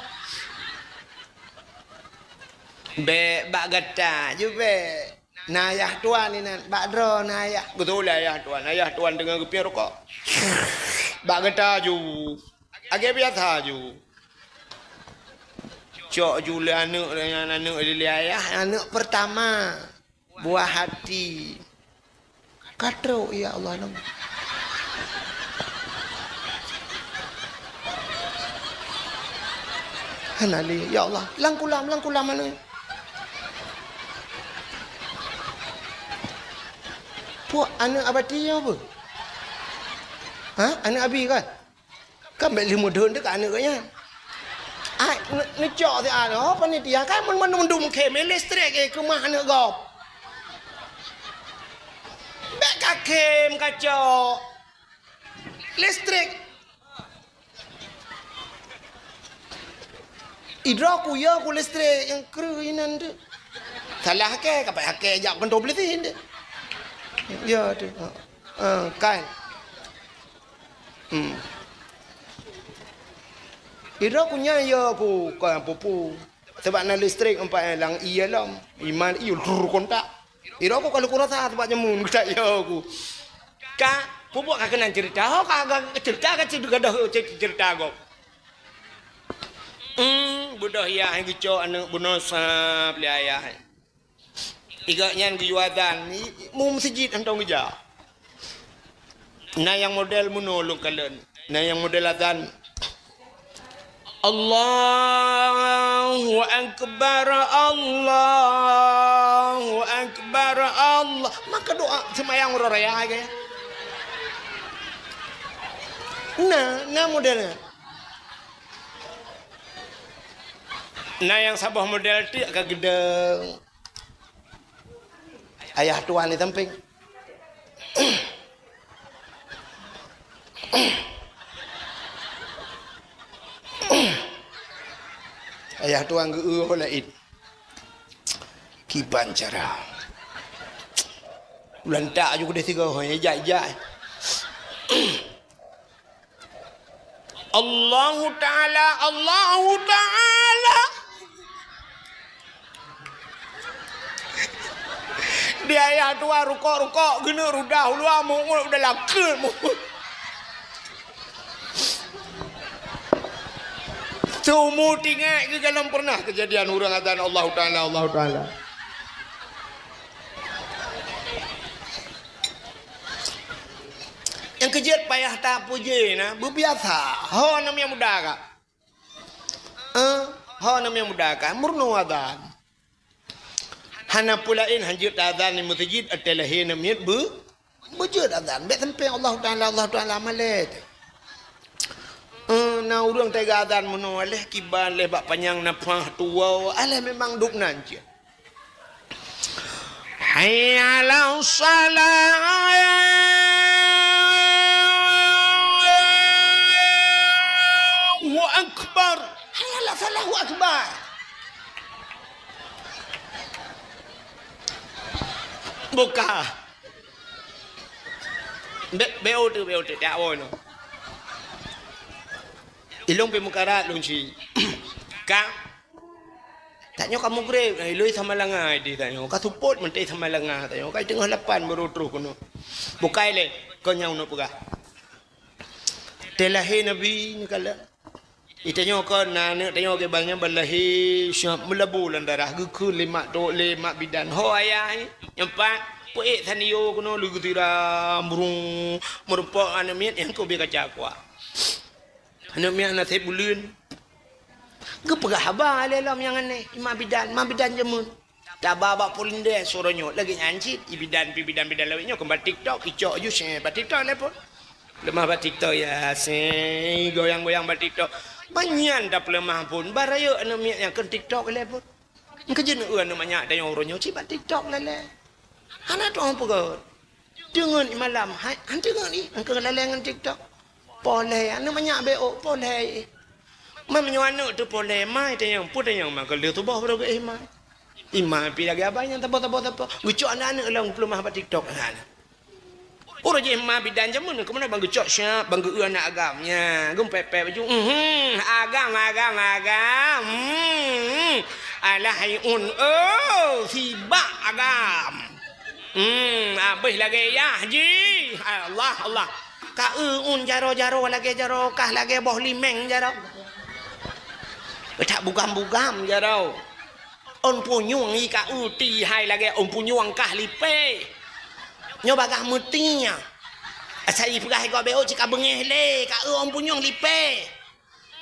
"Bék, bak gata aju bék. Na ayah tuan inan, bak droe na ayah." Geutulak ayah tuan, ayah tuan teungoh geupiep rukok. "Bak gata aju. Agée biasa aju." Cok aju lé aneuëk, aneuëk lé ayah, aneuëk pertama. Buah hati. Ka trok, ya Allah, lom. Hana lé, ya Allah. Lam kulam, lam kulam mana? Puak aneuëk abati apa? Ha? Aneuëk abi kan? Kan bék lheueh mudhon teuka aneuëk geuh nyan. Ai, ne-, neucok siat, oh, panitia, kan mandum-mandum khém, eh, listrik, eh, keumah aneuëk gob. Bék ka khém, ka cok. Listrik. Idroe ku ya ku listrik nyang kreueh inan tu. Salah hakée, ka payah hakée jak keuntô polisi tu. Ya tu. Ha. Ha, kan. Hmm. Sidroe ku nyan yo ku, kon pupu. Sabab na listrik empat lam ié lom. Iman ié drrr kontak. Sidroe ku kalau ku rasa sabab nyamun geutak yo ku. Ka, pupu ka keunan cerita. Ho ka, ka cerita ka cerita gadoh ce-, cerita gob. Hmm, beudôh yah geucok aneuk bunoe sab lé ayah. Igak nyan geuyue azan, i-, i-, mu meuseujid hantom geujak. Na nyang model meunoe lôn kalon. Na nyang model azan, "Allahu Akbar, Allahu Akbar, Allah." Maka doa seumayang uroe raya lagèe. Na, na model nyan. Na nyang saboh model teuk ka geudong. Ayah tuan di sampéng. Ayah tuan geu-eu laén. Kiban cara. Ulantak aju keudeh sigoe, hoi, ijak-ijak. Allahu Ta'ala, Allahu Ta'ala. Di ayah tuan rukok-rukok, geuneuk rudah u luwa, mu'ut udah lakeut mu'ut. Seumu tinggai geugalom pernah kejadian ureueng azan Allahu Ta'ala, Allahu Ta'ala. Nyang keujeuet payah tapuji na, beubiasa. Ho aneuk miet muda ka. Eh, ho aneuk miet muda ka, meurunoe azan. Hana peue laén, hanjeuet azan di meuseujid, watèe lahé aneuk miet beu-, beujeuet azan. Bèk sampéng Allahu Ta'ala, Allahu Ta'ala malèe. Eh, na ureueng teuga azan meunoe, aléh kiban, aléh bak panyang nafah tuwoe, aléh memang dub nan cit. Hayya 'alas shalah. Allahu Akbar. Hayya 'alas shalah, Allahu Akbar. Buka. Be-, beu tu, beu tu, tak apa no. Ilong pi mukarat lung si. Ka. Tanyoe ka mugreb, eh, loi Samalanga di tanyoe. Ka seupôt mantong Samalanga tanyoe. Ka teungoh lapan baru troh keunoe. Bukai lé, kon nyang uneuk peugah. Teuh lahé Nabi nyoe kala. Di tanyoe kon na aneuk tanyoe ke bangai ban lahé siap meulabu lam darah geukheun lé mak tok lé mak bidan. Ho ayah, eh, nyang pat, peuék sanio keunoe lé geutiram brung, meurumpok aneuk miet nyang keu bie kaca kuah. Aneuk miet hana sép buleuen. Geupeugah haba lé lom nyang aneh, i mak bidan, mak bidan jameun. Taba bak polindeh suroe nyoe, lagèe nyan cit, i bidan, pi bidan-bidan lawét nyoe, keu bak TikTok, icok ju sè, bak TikTok lé phon. Leumah bak TikTok, ya, sè, goyang-goyang bak TikTok. Banyan tapeuleumah phon, barayek aneuk miet nyang keu TikTok lé phon. Engkeujeut neu-eu aneuk manyak tanyoe uroe nyoe, cit bak TikTok lé lé. Hana tu'oh peugöt. Deungon i malam, hai, han deungon i, engkeu laleng ngon TikTok. Poh lhèe, aneuk manyak beu, poh lhèe. Man meunyoe aneuk teuh poh lhèe, mai tanyong, peue tanyong, man keu lheueh tuboh baru geuéh mai. I ma pi lagèe abai nyang saboh-saboh-saboh. Geucok aneuk-aneuk lom peuleumah bak TikTok, aneuk-aneuk. Uroe jih ma bidan jameun, keumeunang ban geucok siap, ban geu-eu aneuk agam. Nya, geumpèp-pèp baju. Mhm, agam, agam, agam. Hmm. Alah, hai un, oh, sibak agam. Hmm, abéh lagèe yah jih. Allah, Allah. Ka eu un jaroe-jaroe lagèe jaroe kah, lagèe boh limeng jaroe. Geutak bugam-bugam jaroe. Ôn punyueng i ka eu ti hai lagèe ôn punyueng kah lipèe. Nyoe bagaih meuti nyan. Asai jipeugah i gob beu cit ka beungèh lé, ka eu ôn punyueng lipèe.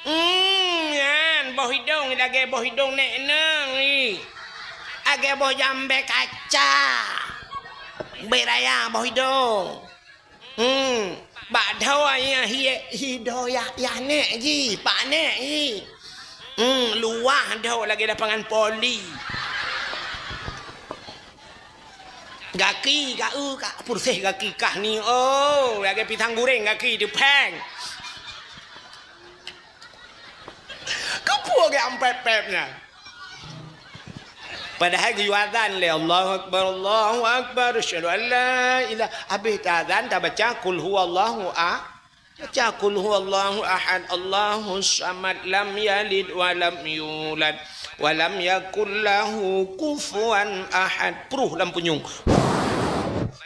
Hmm, nyan, boh idong lagèe boh idong nèk nang i. Lagèe boh jambèe kaca. Bèk raya boh idong. Hmm, bak dhoe nyan hi, hi dhoe yah, yah nèk jih, pak nèk jih. Hmm, luwah dhoe lagèe lapangan voli. Gaki, ka eu, ka purséh gaki kah ni, oh, lagèe pisang goreng gaki teupèng. Keupeue geuampép-pép nyan? Padahai geuyue azan lé, "Allahu Akbar, Allahu Akbar, asyhadu an la ilah." Abéh teuazan tabaca, "Qul huwallahu a-," Baca qul huwallahu ahad, Allahus samad, lam yalid wa lam yulad, wa lam yakul lahu kufuwan ahad. Pruh lam punyueng.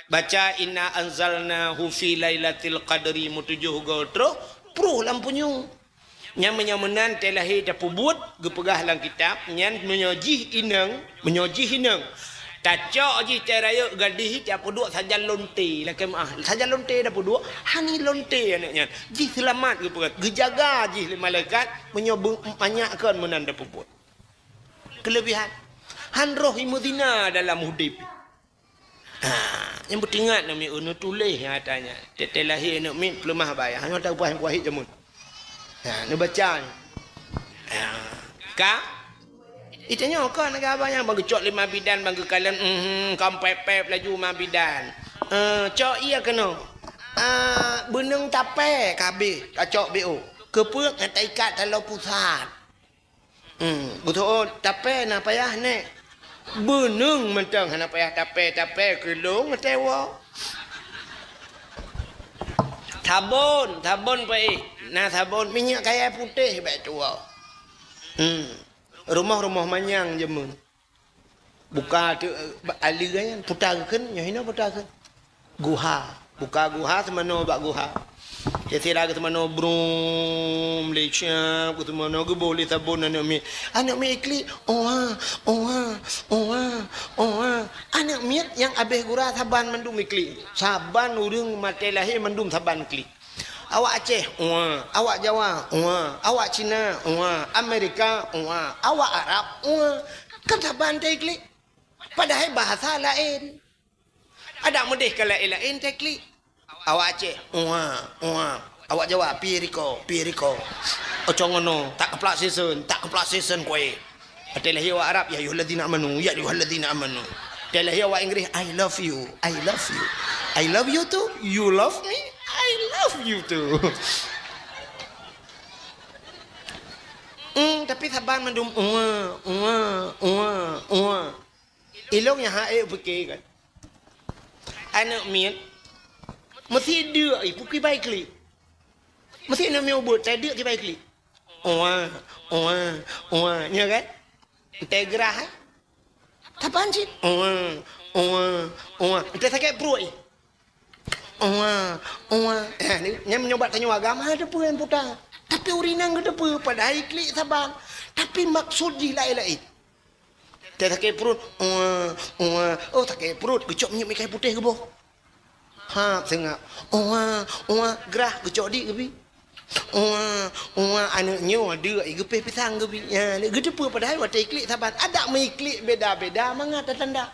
Baca inna anzalnahu fi lailatul qadri meutujoh goe troh, pruh lam punyueng. Nyan meunyoe meunan tée lahé tapeubuet, geupeugah lam kitab, nyan meunyoe jih inong, meunyoe jih inong, tacok jih tée rayeuk gadih, tapeuduek sajan lonte, lakée meu'ah, sajan lonte tapeuduek, hani lonte aneuk nyan. Jih seulamat geupeugah, geujaga jih lé malaikat, meunyoe beu-, manyak kon meunan tapeubuet. Keuleubihan, han roh imeuzina dalam udeb. Ha, nyang beutingat namiet, oh, neutuléh nyang ata nyan. Tée-tée lahé aneuk miet peuleumah bak ayah, nyoe tapeugah nyang kuwahé jameun. Ha, neubaca nyoe. Ha, ka? Itanyoe ka nangga abah nyan, ban geucok lé ma bidan, ban geukalon, mhm, ka pép-pép laju ma bidan. Eh, cok ie keunoe. Ah, beuneung tapée ka habéh, ka cok B O. Keupeue ngon taikat taloe pusat. Hmm, beutôi, tapée na payah, Nék. Beuneung mantong hana payah tapée, tapée keulong teuwoe. Sabon, sabon peuék. Na sabon minyeuk kayée putéh bék tuwoe. Hmm. Rumoh-rumoh manyang jameun. Buka tu, eh, ba-, aleue nyan, puta kheun, nyoe hinoe puta kheun. Guha. Buka guha, seumanoe bak guha. Cit sira geuseumanoe brum, lé siab, geuseumanoe geuboh lé sabon aneuk miet. Aneuk miet iklik, oa, oa, oa, oa. Aneuk miet nyang abéh gura saban mandum iklik. Saban ureuëng maté lahé mandum saban klik. Awak Aceh, wa. Awak Jawa, wa. Awak Cina, wa. Amerika, wa. Awak Arab, wa. Kan saban teuiklik. Padahai bahasa laén. Adak meudeh ka laén-laén teuiklik. Awak Aceh, wa, wa. Awak Jawa, piriko, piriko. Ocongono, tak keplak sisen, tak keplak sisen kue. Watée lahé awak Arab, "Ya ayyuhalladzina amanu, ya ayyuhalladzina amanu." Watée lahé awak Inggréh, "I love you, I love you. I love you too. You love me? I love you too." Hmm, tapi saban mandum, "Uwa, uwa, uwa, uwa." Ilong nyang hana ék pike kan. Aneuk miet, meusi deuk i, pukui bai klik. Meusi aneuk miet ubeut, tai deuk kibai klik. Uwa, uwa, uwa. Nyoe kan? Entée grah, eh? Tapan cit? Uwa, uwa, uwa. Entée sakét pruet, eh? Uwa, uwa. Eh, ni, nyan meunyoe bak tanyoe agam, hana teupeue nyan puta. Tapi ureuëng inong geuteupeue, padahai klik saban. Tapi maksud jih laén-laén. Tée sakét pruet, uwa, uwa. Oh, sakét pruet, geucok minyeuk meuikai putéh geuboh. Ha, seungab. Uwa, uwa, grah, geucok di geubi. Uwa, uwa, aneuk nyoe deuk i geupéh pisang geubi. Ya, geuteupeue padahai watée iklik saban. Adak meuiklik beda-beda mangat tanda.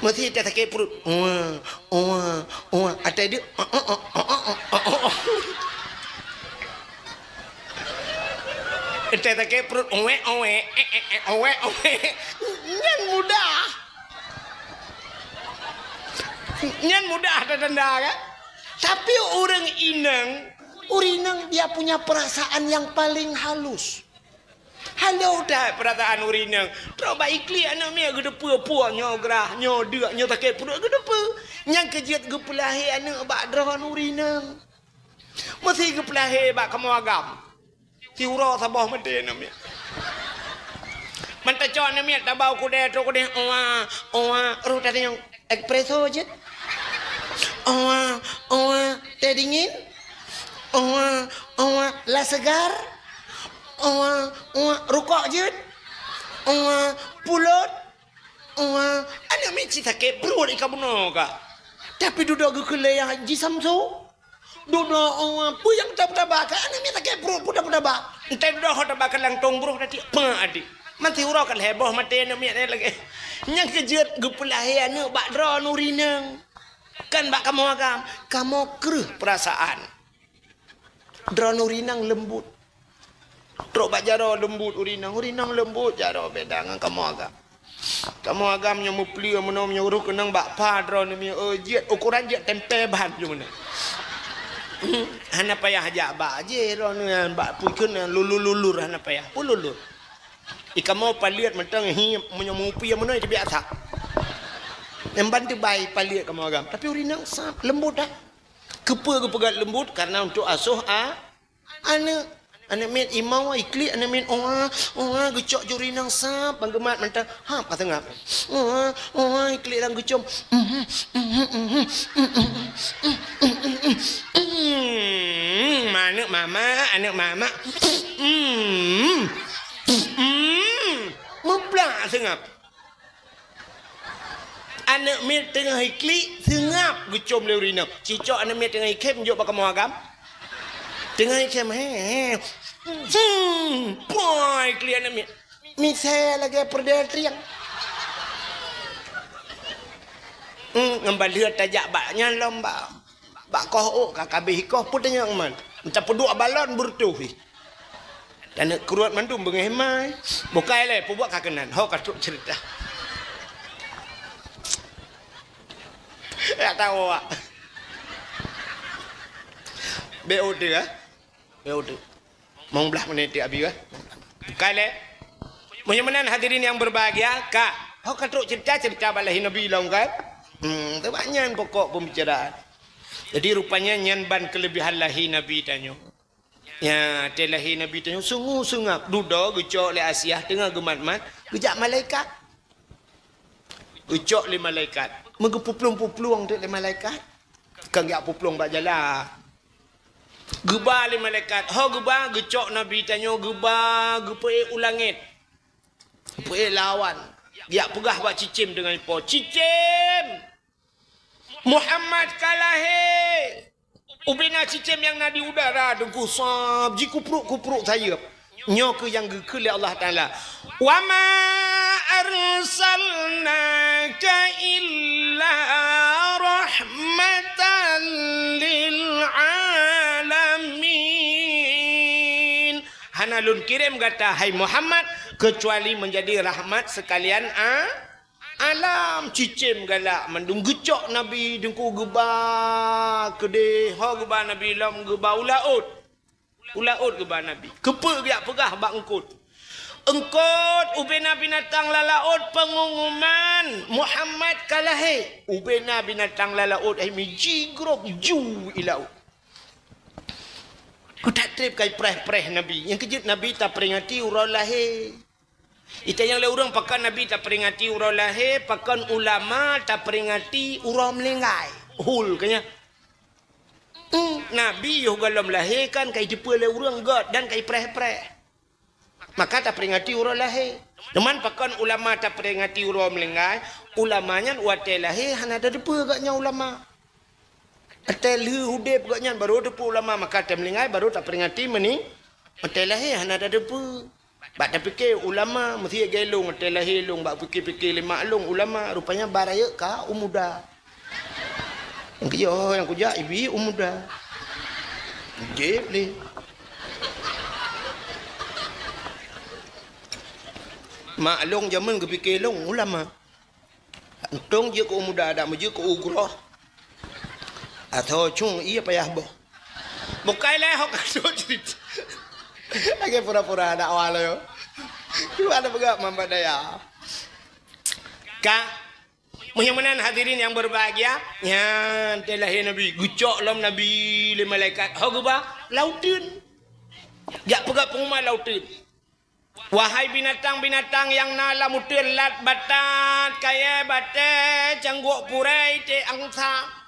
Meusi tée sakét pruet. Uwa, uwa, uwa. Atai deuk. Entée sakét pruet, owek, owek, eh, eh, eh, owek, owek. Nyan mudah. Nyan mudah tatanda, kan? Tapi ureuëng inong, ureuëng inong dia punya perasaan yang paling halus. Halus that perasaan ureuëng inong. Trok bak iklik aneuk miet geuteupeue, puih nyoe grah, nyoe deuk, nyoe sakét pruet geuteupeue. Nyang keujeuet geupeulahé aneuk bak droeneuh ureuëng inong. Meusi geupeulahé bak kamoe agam. Siuroe saboh maté aneuk miet. Mantong cok aneuk miet tabau kudée, trok kudée, oa, oa, roh tatanyong, "Espresso jeuet?" "Oa, oa, teh dingin?" "Oa, oa, la segar?" "Oa, oa, rukok jeuet?" "Oa, pulot?" "Oa." Aneuk miet cit sakét pruet i ka bunoe ka. Tapi dudoe geukeulée nyang jisamso. Dudoe, oh, peue nyang taba-taba ka aneuk miet sakét pruet peue taba-taba. Entée dudoe ho taba ka lantong broh tadi. Peue adik? Mati uroe ka lhée boh maté aneuk miet nyan lagée. Nyang keujeuet geupeulahé aneuk bak droeneuh ureuëng inong. Kan bak kamoe agam, kamoe kreueh peurasaan. Droeneuh ureuëng inong leumbut. Trok bak jaroe leumbut ureuëng inong, ureuëng inong leumbut jaroe beda ngon kamoe agam. Kamoe agam nyoe meupleue meunoe meunyoe roh keunong bak pha droeneuh miet, oh, jeuet, ukuran jeuet tempe ban jeuet meunoe. Hmm, hana payah jak bak jih droeneuh nyan bak pui keuneuk lulur-lulur hana payah. Peue lulur? I kamoe paleuet mantong hiep meunyoe meupie meunoe teubiasa. Nyang ban teubai paleuet kamoe agam. Tapi ureuëng inong sab leumbut dah. Keupeue geupeugah leumbot? Karena untuk asoh a-, aneuk. Aneuk miet imau iklik, aneuk miet oha, oha geucok juri nang sab, ban geumat mantong. Ha, paseungap. Oha, oha iklik dan geucom. Hmm, aneuk mamak, aneuk mamak. Hmm. Hmm. Muplak seungap. Aneuk miet teungoh iklik, seungap geucom lé ureueng inong. Cicok aneuk miet teungoh ikhem jok bak kamoe agam. Teungoh ikhem, he, he. Hmm, poi iklik aneuk miet. Misai lagèe peureudèe triang. Hmm, ngon baleuet tajak bak nyan lom bak. Bak koh ôk ka kabeh ikoh peue tanyong man. Meuta peuduek balon beureutoh ih. Taneuk kruet mandum beungéh mai. Bukai lé, peubuet ka keunan. Ho ka trok ceurita. Ya tahu awak. Beu ode ah. Beu ode. Mong blah menit abi ah. Bukai lé. Meunyoe meunan hadirin yang berbahagia, ka. Ho ka trok ceurita, ceurita bak lahé Nabi lom kan. Hmm, tu banyak pokok pembicaraan. Jadi rupanya nyan ban kelebihan lahé Nabi tanyoe. Ya, watèe lahé Nabi tanyoe sungu seungap, dudoe geucok lé Asiah teungoh geumat-mat, geujak malaikat. Geucok lé malaikat. Meugeupuplueng-puplueng teuk lé malaikat. Kan geujak puplueng bak jalan. Geuba lé malaikat. Ho geuba, geucok Nabi tanyoe geuba, geupeuék u langét. Geupeuék lawan. Geujak peugah bak cicém teungoh ipo. Cicém! Muhammad ka lahé! Ubena cicém nyang na di udara teungku sab jikupruk-kupruk sayeuep. Nyoe keuh nyang geukheun lé Allah Taala, "Wa ma arsalnaka illa rahmatan lil alamin." Hana lôn kirém gata, hai Muhammad, keucuali meunjadi rahmat seukalian a-, alam. Cicém galak mandum geucok Nabi teungku geuba keudeh, ho geuba Nabi lom geuba u laôt. U laôt geuba Nabi. Keupeue geujak peugah bak eungkôt? Eungkôt ubena binatang lam laôt peungumuman Muhammad ka lahé. Ubena binatang lam laôt hai mi jigrok ju i laôt. Keutak treb kai preh-preh Nabi. Nyang keujeuet Nabi taperingati uroe lahé. Itanyong lé ureueng pakon Nabi taperingati uroe lahé, pakon ulama taperingati uroe meuninggai. Hul keu nyan. Hmm, Nabi yoh gohlom lahé kan ka iteupeue lé ureueng gét dan ka ipreh-preh. Maka taperingati uroe lahé. Teuma pakon ulama taperingati uroe meuninggai, ulama nyan watèe lahé hana tateupeue gét nyan ulama. Watèe lheueh udeb gét nyan baru teupeue ulama, maka watèe meuninggai baru taperingati meuning-, watèe lahé hana tateupeue. Bak tapike ulama, meusiet lagèe lôn, watèe lahé lôn, bak pike-pike lé mak lôn ulama, rupanya ba rayeuk ka u muda. Nyang keujeuet ho nyang kujak ibi u muda. Jép lé. Mak lôn jameun geupike lôn ulama. Untông jeuet keu u muda, dak meujeuet keu u groh. Atau cung ié payah boh. Bukai lé hok ka trok ceurita. Lagèe pura-pura dakwah lé. Dua ada peugah mamba daya. Ka, meunyoe meunan hadirin yang berbahagia, nyan watèe lahé Nabi, geucok lom Nabi lé malaikat, ho geuba lauteun. Jak peugah pengumuman lauteun. Wahai binatang-binatang nyang na lam uteuen, lat batat, kayèe batèe, cangguek purèe, iték angsa.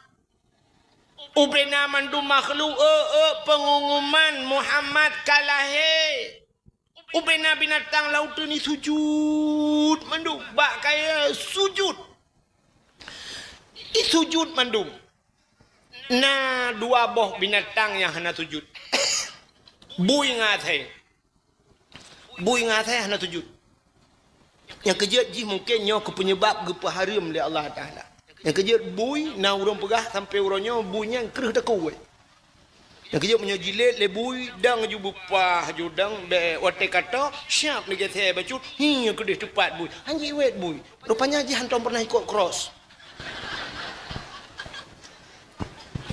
Ubena mandum makhluk, eu, eu, peungumuman Muhammad ka lahé. Ubena binatang lam uteuen ni sujut mandum, bak kayèe sujut. Isujut mandum. Na dua boh binatang nyang hana sujut. Bui ngon asèe. Bui ngon asèe hana sujut. Nyang keujeuet jih mungken nyoe keuh peunyeubab geupeuhareuem lé Allah Taala. Nyang keujeuet bui, na ureueng peugah sampoe uroe nyoe bui nyan kreueh takue. Nyang keujeuet meunyoe jilét lé bui, dang ju beupah ju dang bèk watèe ka tô, siap lagèe sè bacut, hi keudeh teupat bui. Han jiwét bui. Rupanya jih hantom pernah ikot cross.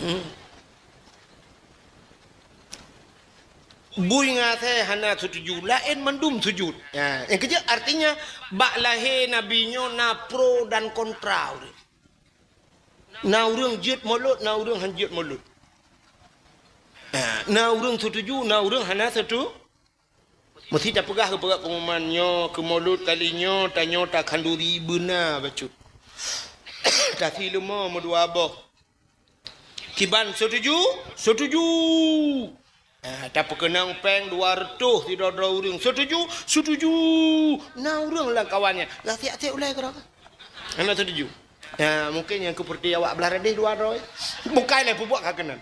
Hmm. Bui ngon asèe hana sujut, laén mandum sujut. Ha, nyang keujeuet artinya bak lahé Nabi nyoe na pro dan kontra ureueng. Na ureueng jeuet mulod, na ureueng han jeuet mulod. Ha, na ureuëng setuju, na ureuëng hana setu-, meusti tapeugah keu peugah pengumuman nyoe, keu Maulud kali nyoe, tanyoe takhanduri beuna bacut. Tasi leumo meudua boh. Kiban setuju? Setuju. Ah, tapeukeunong péng dua reutôh sidroe-droe ureuëng. Setuju? Setuju. Na ureuëng lam kawan nyan, "Gasien-gasien ulée keudroe." Hana setuju. Ya, mungkin nyang keupeurti awak blah radeh dua droe. Bukai lé peubuet ka keunan.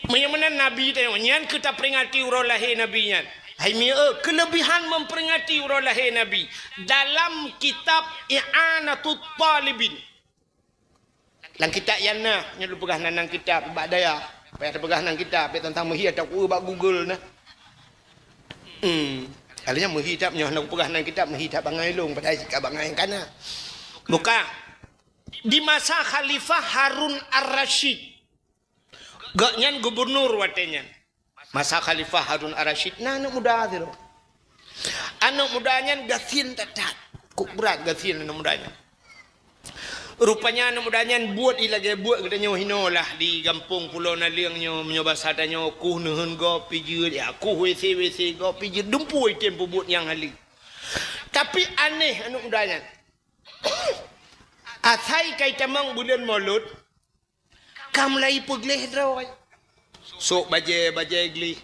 Meunyoe meunan Nabi tanyoe, nyan keu taperingati uroe lahé Nabi nyan. Hai mieu, keuleubihan memperingati uroe lahé Nabi. Dalam kitab I'anatut Talibin. Lam kitab nyan na, nyoe lôn peugah nan, nan kitab bak dayah. Payah tapeugah nan kitab, payah tantang meuhi atau kue bak Google na. Hmm. Kali nyan meuhi that, nyoe hana kupeugah nan kitab, meuhi that bangai lôn, padahai sikap bangai kana. Buka. Di masa Khalifah Harun Ar-Rasyid. Gobnyan gubunur watée nyan. Masa Khalifah Harun Ar-Rasyid na aneuëk muda sidroe. Aneuëk muda nyan gasien that-that. Kok brat gasien aneuëk muda nyan. Rupanya aneuëk muda nyan buet i lagée buet geutanyoe hinoe lah di gampông Pulo Naleueng nyoe, meunyoe basa tanyoe kuh neuheun gob pijeuet, ya kuh WC-WC gob pijeuet, dumpeue item peubuet nyang haleue. Tapi aneh aneuëk muda nyan. Asai ka itamong buleuen Maulud, ka mulai peugleh droe. Sôk bajée-bajée gleh.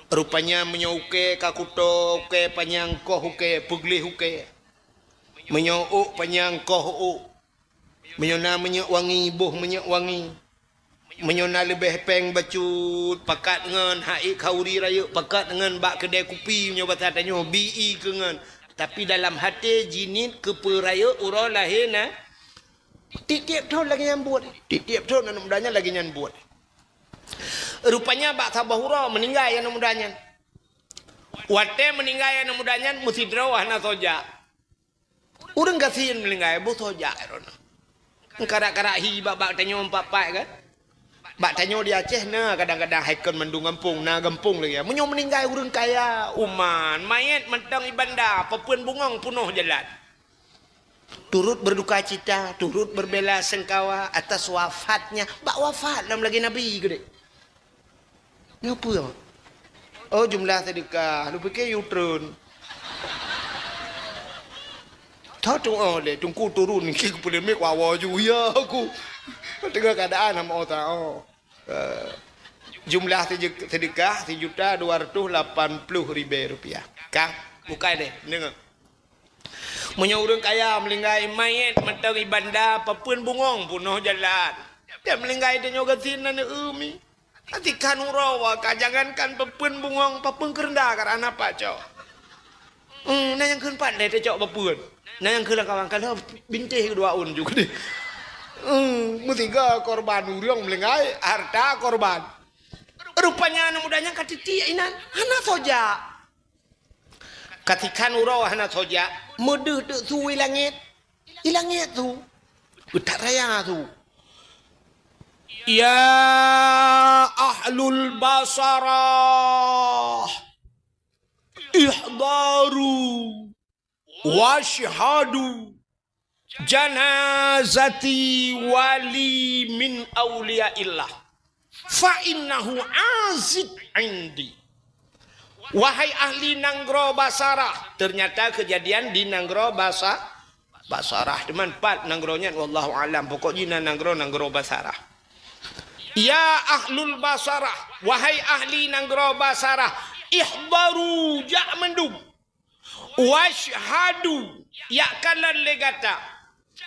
Rupanya meunyoe ukée ka kuto ukée panyang koh ukée, peugleh ukée. Meunyoe ôk panyang koh ôk. Meunyoe na minyeuk wangi, boh minyeuk wangi. Meunyoe na leubeh péng bacut, pakat ngon, ha ék khauri rayeuk, pakat ngon bak keudée kupi, meunyoe basa tanyoe, bi i keu ngon. Tapi dalam até jiniet keupeue rayeuk uroe lahé na. Tieb-tieb thon lagée nyan buet. Tieb-tieb thon aneuëk muda nyan lagée nyan buet. Rupanya bak saboh uroe meuninggai aneuëk muda nyan. Watée meuninggai aneuëk muda nyan, meusidroe hana soe jak. Ureuëng gasien meuninggai, boh soe jak droeneuh. Karak-karak hi bak-bak tanyoe empat-empat kan. Bak tanyoe di Aceh na kadang-kadang hai kon mandum gampông, na gampông lagée. Meunyoe meuninggai ureuëng kaya, uman, manyét mantong i banda, papeuen bungöng peunoh jalan. Turut berduka cita, turut berbela sengkawa atas wafatnya. Bak wafat lom lagée Nabi keudeh. Nyoe peue? Oh, jumlah sedekah. Lôn pike yue treun. Tho tu'oh lé, teungku turun, niki keu peuleumé ku awoe ju, ya ku. Teungoh keuadaan hana meuoh taoh. Eh, jumlah sede-, sedekah sejuta dua ratus lapan puluh ribée rupiah. Ka, bukai lé, deungoe. Meunyoe ureuëng kaya meulinggai manyét mantong i banda, papeuen bungöng peunoh jalan. Dan meulinggai tanyoe gasien na neueu mi. Atikhan uroe wa ka jangankan papeuen bungöng, papeuen keureunda ka hana pat cok. Hmm, na nyang kheun pat lé tacok papeuen. Na nyang kheun lam kawan ka lheueh bintéh keudua ôn ju keudeh. Hmm, meusiga korban ureuëng meulinggai, harta korban. Rupanya aneuëk muda nyan ka titiek inan, hana soe jak. Katikhan uroe hana soe jak, meudeuh teuk su i langét. I langét su. Geutak raya su. Ya ahlul Basarah, ihdaru wasyhadu. Janazati wali min auliyaillah, fa innahu aziz indi. Wahai ahli nanggroe Basarah, ternyata kejadian di nanggroe Basa-, Basarah. Teuma pat nanggroe nyan, wallahu alam. Pokok jih na nanggroe, nanggroe Basarah. Ya ahlul Basarah, wahai ahli nanggroe Basarah, ihdaru, jak mandum. Wasyhadu, jak kalon lé gata.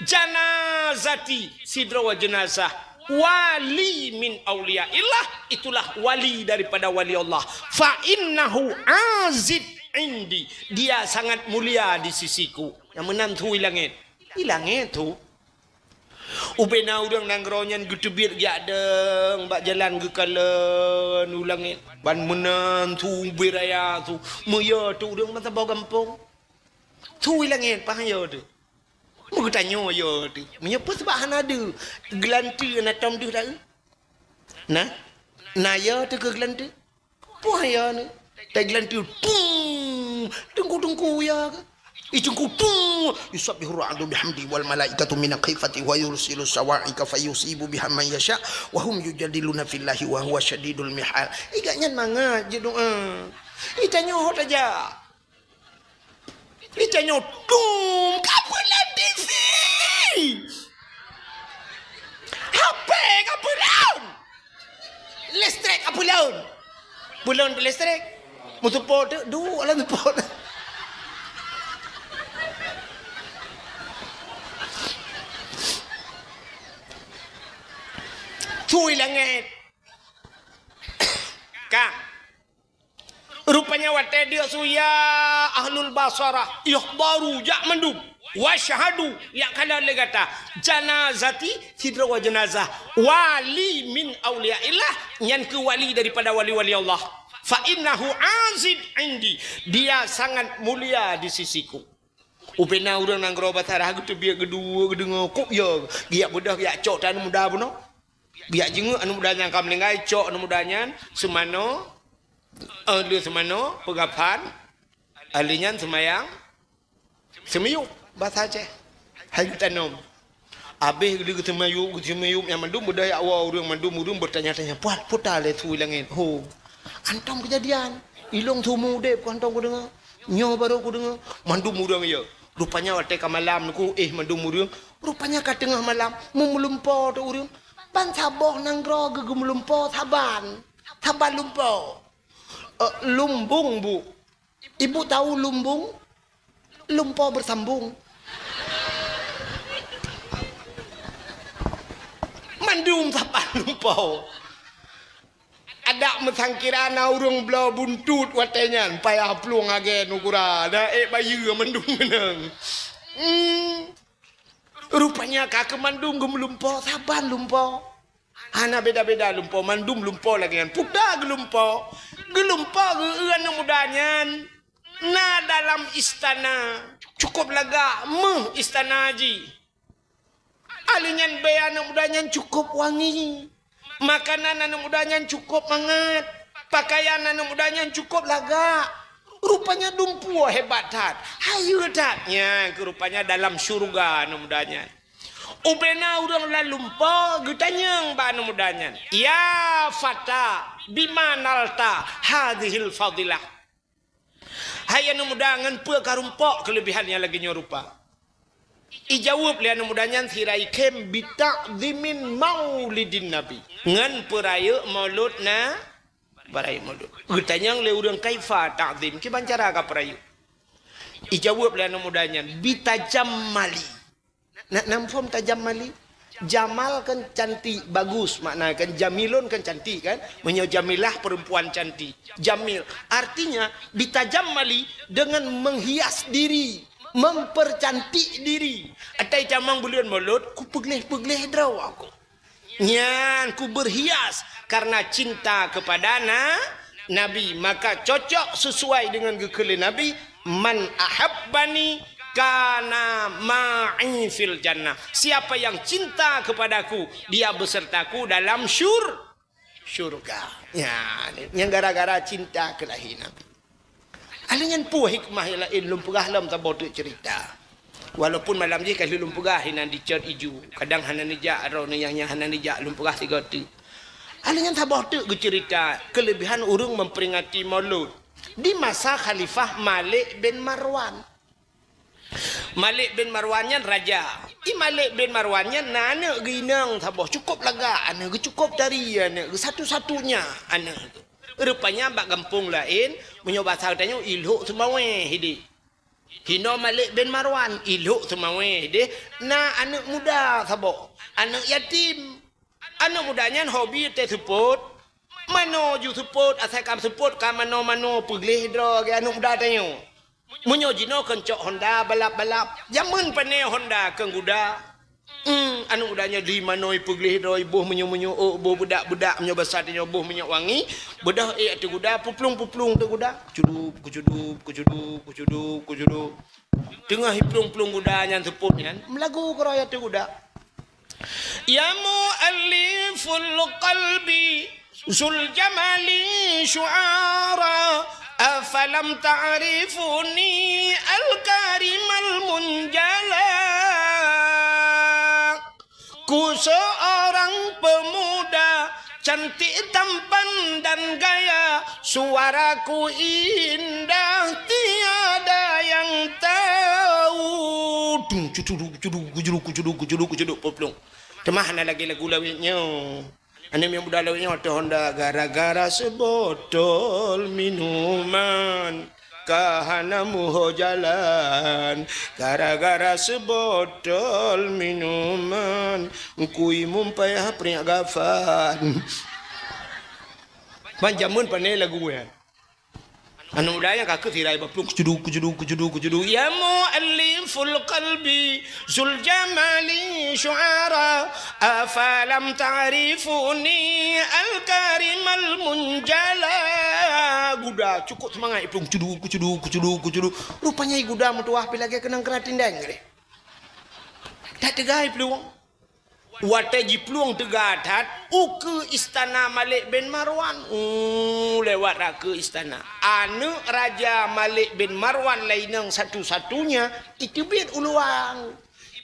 Janazati, sidroe jeunazah. Wali min auliyaillah, itulah wali daripada wali Allah. Fa innahu aziz indi, dia sangat mulia di sisiku. Nyang meunan su i langét. I langét su. Ubena ureuëng nanggroe nyan geuteubiet geujak dong bak jalan geukalon u langét. Ban meunan su ubé raya su. Meuyö teuk ureuëng meusaboh gampông. Su i langét, paih yö teuk. Meugeutanyoe yö teuk. Meunyoe peue sabab hana deuh, geulanteue na tom deuh taeu? Na? Na yö teuk keu geulanteue? Puih yö ni. Tageulanteue, pung! Teungku-teungku yö keuh. Icungku tu, "Yusabbihu ra'du bihamdi wal malaikatu min khifati wa yursilu sawa'iqa fayusibu biha man yasha wa hum yujadiluna fillahi wa huwa syadidul mihal." Igat nyan mangat je doa. Itanyoe ho tajak. Itanyoe dum ka peulan T V. H P ka peulan. Listrik ka peulan. Peulan listrik. Meutupo tu, du alam tupo. Tui langét. Ka. Rupanya watée deuk su, ya ahlul basarah, ihdharu, jak mandum. Wasyhadu, jak kalon lé gata. Janazati, sidroe jenazah. Wali min auliyaillah, nyan keuh wali daripada wali-wali Allah. Fa innahu azid indi, dia sangat mulia di sisiku. Ubena ureuëng nanggroe basarah geuteubiet geuduek geudeungoe kok ya, giak beudoh giak cok tan muda bunoe. Biak jingeuk aneuk muda nyan ka meuninggai, cok aneuk muda nyan seumanoe, eh, le seumanoe, peugaphan, ahli nyan seumayang, seumiyueb, basa Aceh. Hai geutanom. Abéh geuseumiyueb, geuseumiyueb nyan mandum beudaya wa ureuëng mandum ureuëng beutanya-tanya, "Puat, puta lé su langét." Ho. Antom keujadian. Ilong seumeu udeb ku antom kudeungoe. Nyoe barô kudeungoe. Mandum ureuëng ya. Rupanya watée ka malam niku, eh, mandum ureuëng. Rupanya ka teungoh malam, meulumpo tu ureuëng. Ban saboh nanggroe geumeulumpo saban. Saban lumpo. Eh, lumbung, Bu. Ibu tahu lumbung? Lumpo bersambung. Mandum saban lumpo. Adak meusangkira na ureuëng bloe buntut watée nyan, payah plueng lagée nugura, na ék bayeue mandum meunang. Hmm. Rupanya ka keu mandum geumeulumpo, saban lumpo. Hana beda-beda lumpo, mandum lumpo lagée nyan. Puta geulumpo, geulumpo geu-eu aneuk muda nyan na dalam istana. Cukup lagak meuh istana jih. Ahli nyan bée aneuk muda nyan cukup wangi. Makanan aneuk muda nyan cukup mangat. Pakaian aneuk muda nyan cukup lagak. Rupanya dumpeue hebat that. Hayeue that. Nyan keuh rupanya dalam syurga aneuk muda nyan. Ubena ureuëng lam lumpo geutanyong bak aneuk muda nyan, "Ya fata, bima nalta hadzihil fadilah?" Hai aneuk muda, ngon peue ka rumpok keuleubihan nyang lagée nyoe rupa? Ijaweueb lé aneuk muda nyan sira ikhém, "Bita'zimin maulidin nabi." Ngon peurayeuk maulud na-, peurayeuk maulud. Geutanyong lé ureuëng, "Kaifa ta'zim?" Kiban cara ka peurayeuk? Ijaweueb lé aneuk muda nyan, "Bitajammali." Na, na muphom tajammali? Jamal kan cantik, bagus, makna kan jamilun kan cantik kan? Meunyoe jamilah perempuan cantik. Jamil. Artinya, bitajammali dengan menghias diri, mempercantik diri. Atai tamong buleuen Maulud, ku peugleh-peugleh droe aku. Nyan ku berhias karena cinta kepada na-, Nabi. Maka cocok sesuai dengan geukheun lé Nabi, "Man ahabbani kana ma'i fil jannah." Siapa yang cinta kepadaku, dia besertaku dalam syur-, syurga. Nyan, nyan gara-gara cinta keu lahé Nabi. Ahli nyan peue hikmah nyang laén lôn peugah lom saboh teuk cerita. Walaupun malam jih ka lheueh lôn peugah inan dicot iju, kadang hana neujak, droeneuh nyang, nyang hana neujak lôn peugah sigoe teuk. Ahli nyan saboh teuk geucerita keulebihan ureuëng memperingati Maulud di masa Khalifah Malik bin Marwan. Malik bin Marwan nyan raja. I Malik bin Marwan nyan na aneuëk geuh inong saboh, cukup lagak aneuëk geuh, cukup tari aneuëk geuh, satu-satunya aneuëk geuh. Rupanya bak gampông laén, meunyoe basa geutanyoe, i Lhok Seumawé hideh. Hinoe Malik bin Marwan, i Lhok Seumawé hideh, na aneuëk muda saboh, aneuëk yatim. Aneuëk muda nyan hobi teuseupôt. Manoe ju seupôt, asai ka seupôt ka manoe-manoe, peugleh droe geuh aneuëk muda tanyoe. Meunyoe jinoe keu cok honda balap-balap, jameun pané honda keu guda. Hmm, aneuëk muda nyoe di manoe peugleh droe, boh meunyoe-meunyoe, oh, boh beudak-beudak, meunyoe basa tanyoe boh minyeuk wangi, beudôh ék ateueh guda, peuplung-peuplung ateueh guda. Kucudup, kucudup, kucudup, kucudup, kucudup. Teungoh iplueng-plueng guda nyan seupôt nyan, meulagu keudroe ateueh guda. Ya mu'allifal qalbi zul jamali syu'ara, Falam ta'rifuni al-karimal munjala. Ku seorang pemuda cantik tampan dan gaya, suaraku indah tiada yang tahu. Dung, cudu, cudu, cudu, cudu, cudu, cudu, cudu, poplong. Teuma hana lagée lagu lawét nyoe. Aneuk miet muda lawét nyoe teuh honda gara-gara sebotol minuman. Ka hana muho jalan gara-gara sebotol minuman. Kui mumpai ha prinyak gafan. Ban jameun pane lagu nyan. Aneuk muda nyang ka keu sirai baplong kucudu, kucudu, kucudu, kucudu. Ya mu'alliful qalbi zul jamali syu'ara, afalam ta'rifuni al-karimal munjala. Guda cukop seumangat iplueng kucudu, kucudu, kucudu, kucudu. Rupanya i guda meutuwah pi lagée keunong keuratin deng geuh. That teuga iplueng. Watée jiplueng teuga that ukeue istana Malik bin Marwan. Uh, lewat rakeue istana. Aneuk raja Malik bin Marwan lainong satu-satunya iteubiet u luwang.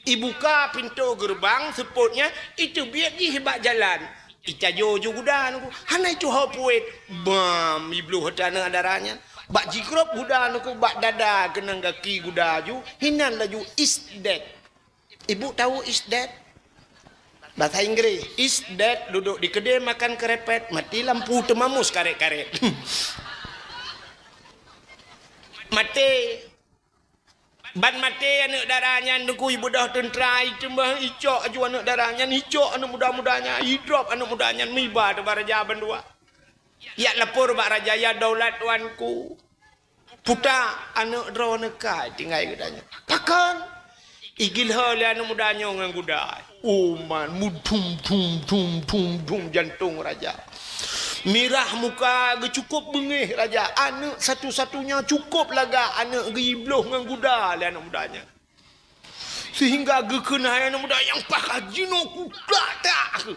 Ibuka pintoe geureubang seupôt nyan, iteubiet jih bak jalan. Itajo ju guda nyoe, hana ituho puet. Bam, ibloh teuh aneuk dara nyan. Bak jigrob guda nyoe bak dada keunong gaki guda ju, hinan laju is dead. Ibu tahu is dead? Bahasa Inggris, is dead, duduk di kedai makan kerepet, mati lampu teumamus karet-karet. Maté. Ban maté aneuk dara nyan, Teungku, ibeudôh teuntra, iteumah icok aju aneuk dara nyan, icok aneuk muda-muda nyan, idrop aneuk muda nyan, miba teuh bak raja bandua. Yak lapor bak raja, "Ya daulat tuanku, puta aneuk droeneuh ka tinggai geutanyoe." Pakon? Igilho lé aneuk muda nyoe ngon guda. Uman mudum dum dum dum dum jantong raja. Mirah muka geuh cukop beungéh raja. Aneuk satu-satunya cukop lagak aneuk geuibloh ngon guda lé aneuk muda nyan. Sehingga geukheun hai aneuk muda nyang pakat jinoe kuda tak.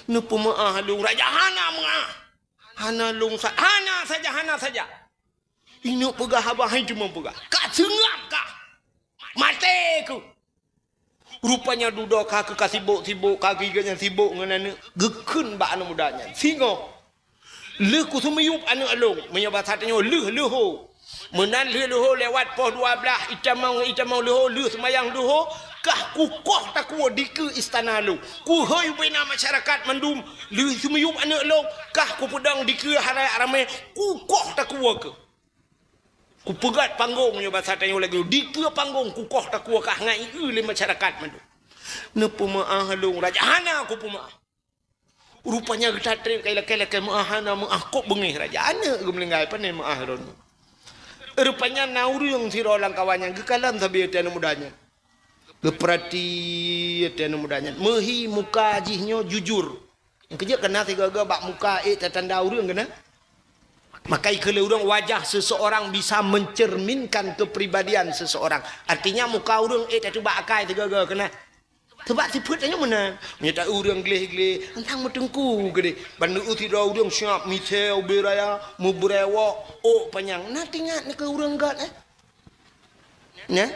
Neupeumeu'ah lôn raja hana meu'ah. Hana lôn sa-, hana saja, hana saja. Ineuk peugah haba hai teuma peugah. Ka seungab kah. Maté keuh. Rupanya dudoe ka keuh ka sibok-sibok, ka geuh gobnyan sibok ngon aneuk. Geukheun bak aneuk muda nyan. Singoh. Lheueh kuseumiyueb aneuk lôn. Meunyoe basa tanyoe lheueh leuho. Meunan lheueh leuho lewat poh dua blaih, itamong, itamong leuho, lheueh seumayang leuho, kah kukoh takue dikeue istana lôn. Kuhôi ubena masyarakat mandum, lheueh seumiyueb aneuk lôn, kah kupeudong dikeue harayak ramé, kukoh takue keuh. Kupeugét panggong nyoe basa tanyoe lagée nyoe, dikeue panggong kukoh takue kah ngon ié lé masyarakat mandum. Neupeumeu'ah lôn raja, hana kupeumeu'ah. Rupanya geutatrék kai lakée-lakée meu'ah hana meu'ah kok beungéh raja. Aneuk geumeuninggai, pane meu'ah droeneuh. Rupanya na ureuëng sidroe lam kawan nyan geukalon sabe até aneuk muda nyan. Geupeurati até aneuk muda nyan. Meuhi muka jih nyoe jujur. Nyang keujeuet kana sigoe-goe bak muka ék tatanda ureuëng keunan. Maka ikheun lé ureuëng wajah seseorang bisa mencerminkan kepribadian seseorang. Artinya muka ureuëng ék tateuba akai sigoe-goe keunan. Teubak sifeuet tanyoe meunan. Meunyoe ta ureuëng gleh-gleh, antang meuteungku keudeh. Ban neueu sidroe ureuëng siab miseu ubé raya, meubrewok, ôk panyang. Na teuingat neu keu ureuëng gét, eh? Nyan?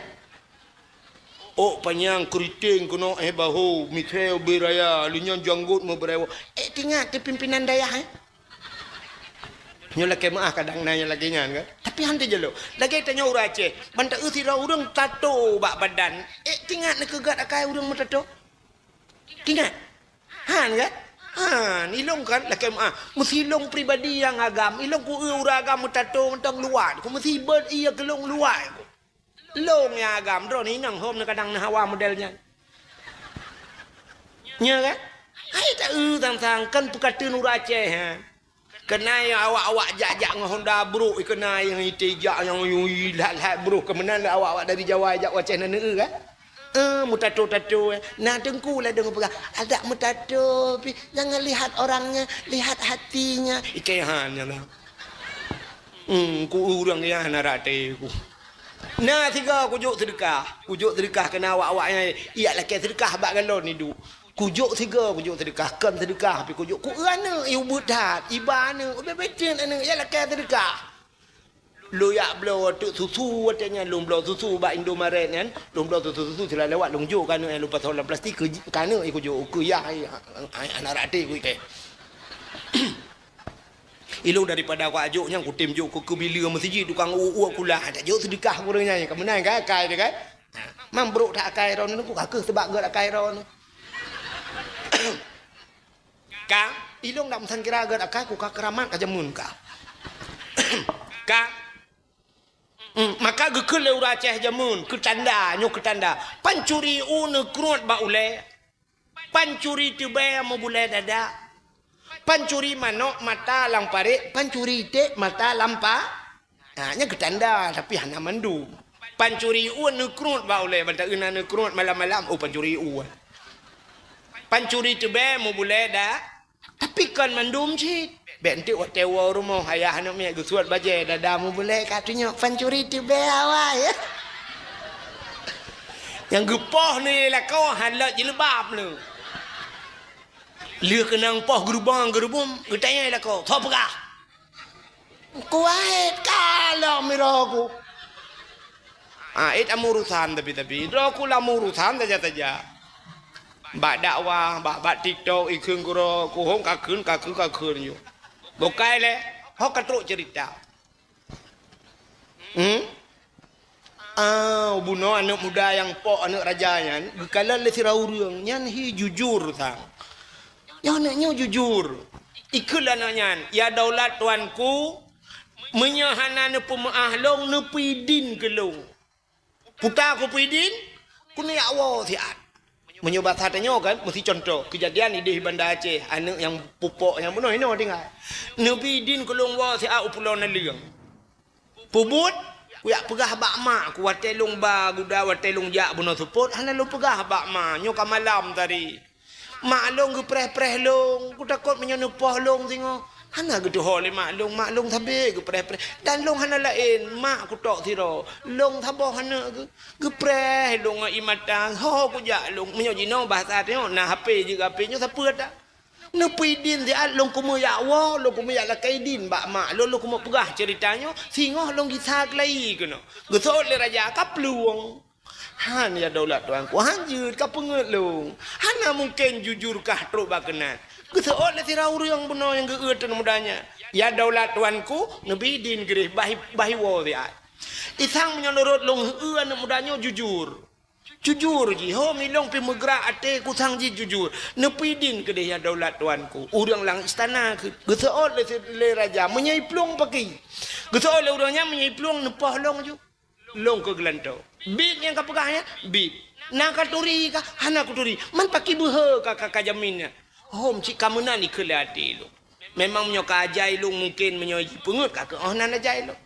Ôk panyang, keuriteng keunoe, eh, baho, miseu ubé raya, lheueh nyan janggot meubrewok. Eh, teuingat teu pimpinan dayah, eh? Nyoe lakée meu'ah kadang na nyang lagée nyan kan. Tapi han teujalo. Lagée tanyoe ureuëng Aceh, ban taeu sidroe ureuëng tato bak badan. Eh, teuingat neu keu gét akai ureuëng meutato? Teuingat? Han kan? Han, ilong kan lakée meu'ah. Meusi ilong pribadi nyang agam, ilong ku eu ureuëng agam meutato mantong luwat. Ku meusi beuet iya keulong luwat. Lôn nyang agam droeneuh inong hom neu kadang neu hawa model nyan. Nya kan? Hai taeu sang-sang kan peukateun ureuëng Aceh, ha. Keunai awak-awak jak-jak ngon honda brok, keunai nyang ite jak nyang yui lhat-lhat brok keumenan awak-awak dari Jawa jak u Aceh na neu kan? Eh, meutato-tato, eh. Na teungku ladong peugah, adak meutato pi jangan lihat orangnya, lihat hatinya. Ike han nyan lah. Hmm, ku ureuëng ya hana rate ku. Na sigoe kujok seudeukah. Kujok seudeukah keu awak-awak nyan, ijak lakée seudeukah bak galon iduek. Kujok sigoe kujok seudeukah, kon seudeukah pi kujok. Ku eu aneuk, i ubeut that, iba aneuk, ubé beten aneuk, ijak lakée seudeukah. Lôn jak bloe teuk susu watèe nyan, lôn bloe susu bak Indomaret nyan, lôn bloe susu-susu sira lewat lôn jok keu aneuk nyan, lôn pasoe lam plastik keu, keu aneuk nyan kujok, keu yah, ai, ai, ai, aneuk raté kuikai. Ilôn daripada kujok nyan kutem jok keu, keu bileue meuseujid tukang uek-uek kulah, tajok seudeukah keu ureueng nyan, ka meunan kan akai teuh kan? Ha, man brok that akai droeneuh, ku ka keuh seubab gèt akai droeneuh. Ka, ilôn dak meusangkira gèt akai, ku ka keuramat ka jameun ka. Ka. Hmm, maka geukheun lé ureueng Aceh jameun, keu tanda, nyoe keu tanda. Pancuri u neukruet bak ulèe. Pancuri teubèe meubulèe dada. Pancuri manok mata lam parèt, pancuri iték mata lam pa-, ha, nyan keu tanda, tapi hana mandum. Pancuri u neukruet bak ulèe, ban taeu na neukruet malam-malam, oh, pancuri u. Pancuri teubèe meubulèe da-, Tapi kon mandum cit. Bèk enteuk watèe woe rumoh, ayah aneuk miet geusuet bajèe, dada meubulèe ka tunyok pancuri teubèe awai. Nyang geupoh ni lakoe han lôt jilbab lé. Lheueh keunong poh geurubong-geurubum, geutanyong lakoe, "Soe peugah?" Kuwait ka lom droe ku. Ah, it am urusan tapi-tapi. Droe ku lam urusan saja-saja. Bak dakwah, bak, bak TikTok, ikheun keu droe ku, hom kakheun, kakheun, kakheun nyoe. Bukai lé, ho ka trok cerita. Hmm? Ah, bunoe aneuk muda nyang pok aneuk raja nyan, geukalon lé sidroe ureueng, nyan hi jujur sang. Nyoe aneuk nyoe jujur. Ikheun lé aneuk nyan, "Ya daulat tuanku, meunyoe hana neupeumeu'ah lôn, neupeue idin keu lôn. Peue ta kupeue idin, keuneuk jak woe siat." Meunyoe basa tanyoe kan, meusi cuntoh, keujadian idéh Banda Aceh, aneuk nyang pupok nyang bunoe hinoe tinggai. "Neubi idin keu lôn woe siat u Pulo Naleueng. Peubuet, kujak peugah bak mak ku watèe lôn ba guda, watèe lôn jak bunoe seupôt, hana lôn peugah bak ma, nyoe ka malam tadi. Mak lôn geupreh-preh lôn, kutakot meunyoe neupoh lôn singoh. Hana geutuho lé mak lôn, mak lôn sabé geupreh-preh. Dan lôn hana laén, mak kutok sidroe. Lôn saboh aneuk geu-, geupreh lôn ngon ie mata, ho kujak lôn." Meunyoe jinoe basa tanyoe, na HP jeuet keu HP nyoe sapeue that. "Neupeue idin siat lôn keumeung jak woe, lôn keumeung jak lakèe idin bak mak lôn, lôn keumeung peugah cerita nyoe, singoh lôn gisa keulayi keunoe." Geuseuôt lé raja, ka plueng. "Han, ya daulat tuanku, han jeuet, ka peungeut lôn. Hana mungken jujur kah trok bak keunan." Geuseuôt lé sidroe ureueng bunoe nyang geueu aneuk muda nyan, "Ya daulat tuanku, neubi idin keudéh, bah i-, bah iwoe siat." "Isang meunyoe nurot lôn, heu aneuk muda nyoe jujur." Jujur jih, ho milông pih meugrak até kusang jih jujur. Neupeue idin keudéh ya daulat tuanku. Ureueng lam istana keu-, geuseuôt lé, lé raja, meunyoe iplueng pakri. Geuseuôt lé ureueng nyan meunyoe iplueng neupoh lông ju. Lông keu geulantoe. Bit nyang ka peugah nyan, bit. Na ka turi ka, hana kuturi. Man pakri beuhe ka, ka, ka jamin nyan. Hom cit ka meunan ikheun lé até lông. Memang meunyoe ka ajai lông mungken meunyoe jipeungeut ka keuh oh nan ajai lông.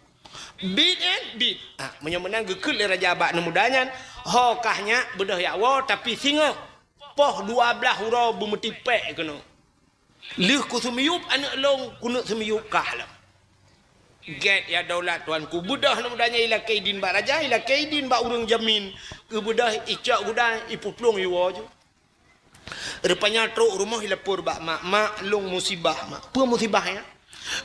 Bit nyan, bit. Ah, meunyoe meunan geukheun lé raja bak aneuk muda nyan, ho kah nyak beudôh jak woe, tapi singoh poh dua blaih uroe beumeutipék keunoe. Lheueh kuseumiyueb aneuk lông, keuneuk seumiyueb kah lom. Gét ya daulat tuanku, beudôh aneuk muda nyan ilakée idin bak raja, ilakée idin bak ureuëng jamin. Geubeudôh icok guda, ipeuplueng iwoe ju. Rupanya trok rumoh ilapor bak mak, "Mak, lông musibah, Mak." "Peue musibah nyan?"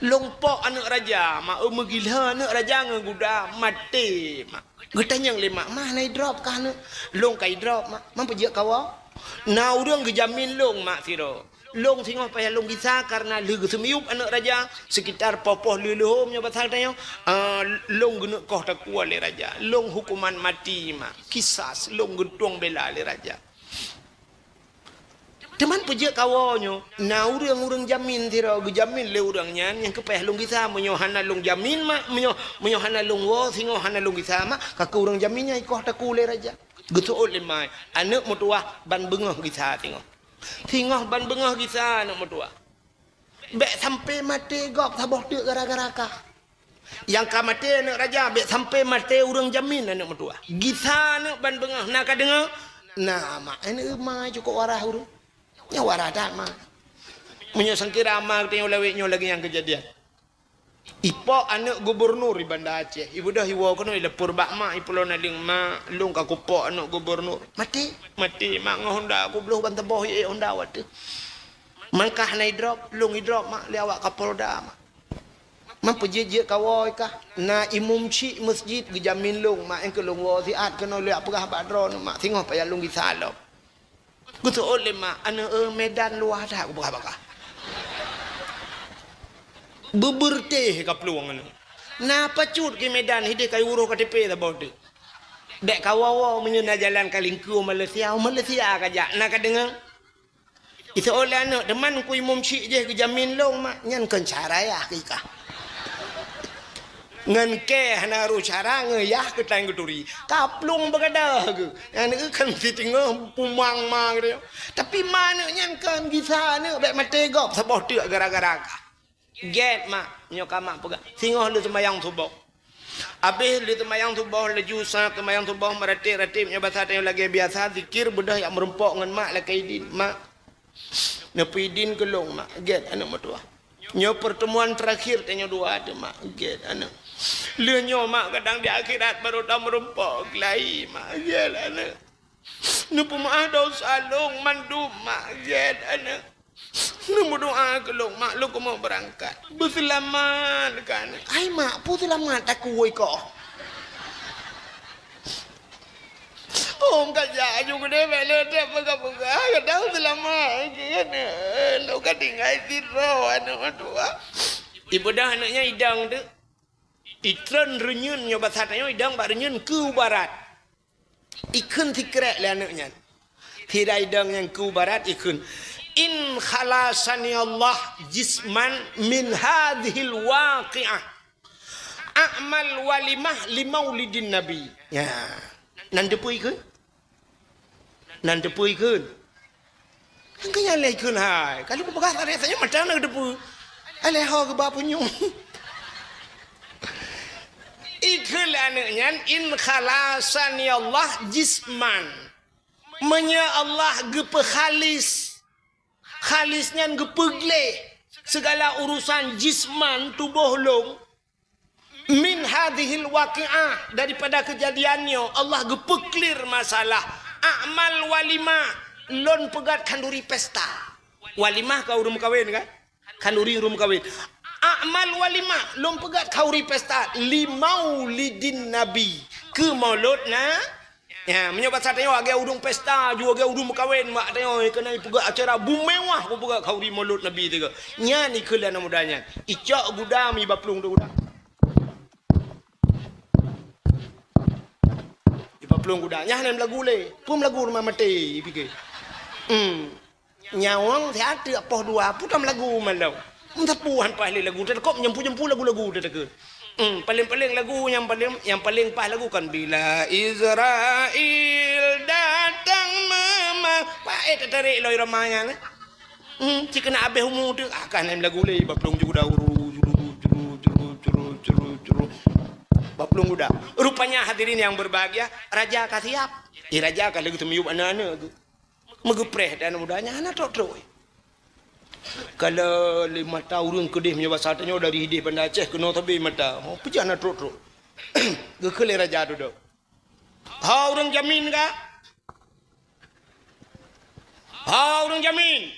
"Lông pok aneuk raja, Mak, eu meugila aneuk raja ngon guda, maté, Mak." Geutanyong lé mak, "Mak, hana idrop kah aneuk?" "Lông ka idrop, Mak." "Man peujeuet kawoe?" "Na ureuëng geujamin lông, Mak, sidroe. Lông singoh payah lông gisa kareuna lheueh geuseumiyueb aneuk raja, sekitar poh-poh lheueh-lheueh hom nyoe basa tanyoe, ah, lông geuneuk koh takue lé raja. Lông hukuman mati, Mak. Kisas, lông geutueng bela lé raja." "Teuma peujeuet kawoe nyoe?" "Na ureuëng-ureuëng jamin sidroe, geujamin lé ureuëng nyan nyang keu payah lông gisa. Meunyoe hana lông jamin, Mak, meunyoe, meunyoe hana lông woe, singoh hana lông gisa, Mak, ka keuh ureuëng jamin nyan ikoh takue lé raja." Geuseuôt lé mak, "Aneuk meutuwah ban beungoh gisa singoh. Singoh ban beungoh gisa aneuk meutuwah. Bék sampoe maté gob saboh teuk gara-gara kah. Nyang ka maté aneuk raja, bék sampoe maté ureuëng jamin aneuk meutuwah. Gisa aneuk ban beungoh, na ka deungoe?" "Na, Mak, aneuk ma cukôp waras ureuëng." "Nyoe waras that, Mak." Meunyoe sangkira ma geutanyoe lawét nyoe lagée nyang keujadian. Ipok aneuk gubernur di Banda Aceh. Ibeudôh iwoe keunoe ilapor bak mak, ipulo naleueng, "Mak, lông ka kupok aneuk gubernur." "Maté?" "Maté, Mak, ngon honda kubloh ban saboh ié honda watée. Man kah hana idrop, lông idrop, Mak, lé awak Kapolda, Mak." Man peujeuet-jeuet kawoe kah? Na imum chik masjid geujamin lôn, mak, nyang keu lôn woe siat keunoe lôn jak peugah bak droeneuh, mak, singoh payah lôn gisa lom. Geuseuôt lé mak, "Aneuëk, eh, Medan luwah that," kupeugah bak kah. Beubeurteh ka plueng aneuëk. Na pacut keu Medan, hideh kayue uroh K T P saboh teuk. Bèk kawoe-woe meunyoe na jalan ka lingkue u Malaysia, u Malaysia kajak, na kadeungoe? Iseuôt lé aneuëk, "Teuma Teungku Imum chik jih geujamin lôn, mak." "Nyan kon cara yah keu kah. Ngon kèe hana rôh cara, ngon yah keuh tan geuturi." Ka plueng beugadoh geuh. Aneuëk kan siteungoh pumang ma geuh. Tapi ma aneuëk nyan kon gisa aneuëk, bèk maté gob saboh teuk gara-gara kah. Gét, mak, nyoe ka mak peugah. Singoh lheueh seumayang suboh. Abéh lheueh seumayang suboh, laju sa seumayang suboh, meuratéb-ratéb nyoe basa tanyoe lagèe biasa, zikir, beudôh jak meurumpok ngon mak lakèe idin. "Mak, neupeuidin keu lôn, mak." "Gét, aneuëk meutuah. Nyoe pertemuan terakhir tanyoe dua teuk, mak." "Gét, aneuëk." "Lheueh nyoe, mak, kadang di akhirat barô tameurumpok lagi, mak." "Gét, aneuëk." "Neupeumeu'ah dosa lôn mandum, mak." "Gét, aneuëk." "Neumeudoa keu lôn, mak, lôn keumeung beurangkat." "Beuseulamat kah, aneuëk." "Hai, mak, peue seulamat takue koh?" "Oh, ka jak aju keudéh, bèk lé that peugah-peugah, kadang seulamat kah, aneuëk. Lôn ka tinggai sidroe, aneuëk meutuah." Ibeudôh aneuëk nyan idong teuk. Itreun reunyeun nyoe basa tanyoe idong bak reunyeun keu barat. Ikheun sikrek lé aneuëk nyan. Sira idong nyang keu barat ikheun, "In khalasani Allah jisman min hadzihil waqi'ah, a'mal walimah li maulidin Nabi." Ya. Nan teupeue ikheun? Nan teupeue ikheun? Nyang keu nyan lé ikheun hai. Ka lheueh peugah sarék-sarék mata na teupeue. Alah ho geuba punyueng. Ikheun lé aneuëk nyan, "In khalasani Allah jisman." Meunyoe Allah geupeuhalis, halis nyan geupeugleh sigala urusan jisman tuboh lôn, "min hadzihil waqi'ah," daripada keujadian nyoe, Allah geupeuklir masalah, "a'mal walimah," lôn peugöt khanduri pesta. Walimah ka ureuëng meukawen kan? Khanduri ureuëng meukawen. "A'mal walimah," lôn peugöt khanduri pesta, "li maulidin Nabi," keu maulud na Ya, meunyoe basa tanyoe lagèe ureuëng pesta, ju lagèe ureuëng meukawen, mak tanyoe keuneuk peugah acara beumewah, peugah khanduri maulud Nabi teuka. Nyan ikheun lé aneuk muda nyan. Icok guda mi bak plueng tu guda. Di bak plueng guda. Nyan hana meulagu lé. Peue meulagu rumoh maté, ipike. Hmm. Nyawöng siat teuk poh dua, peue tam lagu malom. Meusapeue han paih lé lagu, teukop nyampu-nyampu lagu-lagu teuka. Hmm, paléng-paléng lagu nyang paléng, nyang paléng paih lagu kan Bila Israel Datang Mema-, paéh teutarek lom irama nyan, eh. Hmm, cit keuneuk abéh umu teuk, ah, kan lagu lé, bak plueng guda, uru, juru, juru, juru, juru, juru, juru. Bak plueng guda. Rupanya hadirin yang berbahagia, raja ka siap. Eh, raja ka lheueh teumiyueb aneuk-aneuk geuh. Meugeupreh dan muda nyan hana trok-trok. Kalau lé mata ureuëng keudeh meunyoe basa tanyoe dari hideh Banda Aceh keunoe sabe mata. Oh, peue jak hana trok-trok. Geukheun lé raja dudoe. "Ho ureuëng jamin ka? Ho ureuëng jamin?"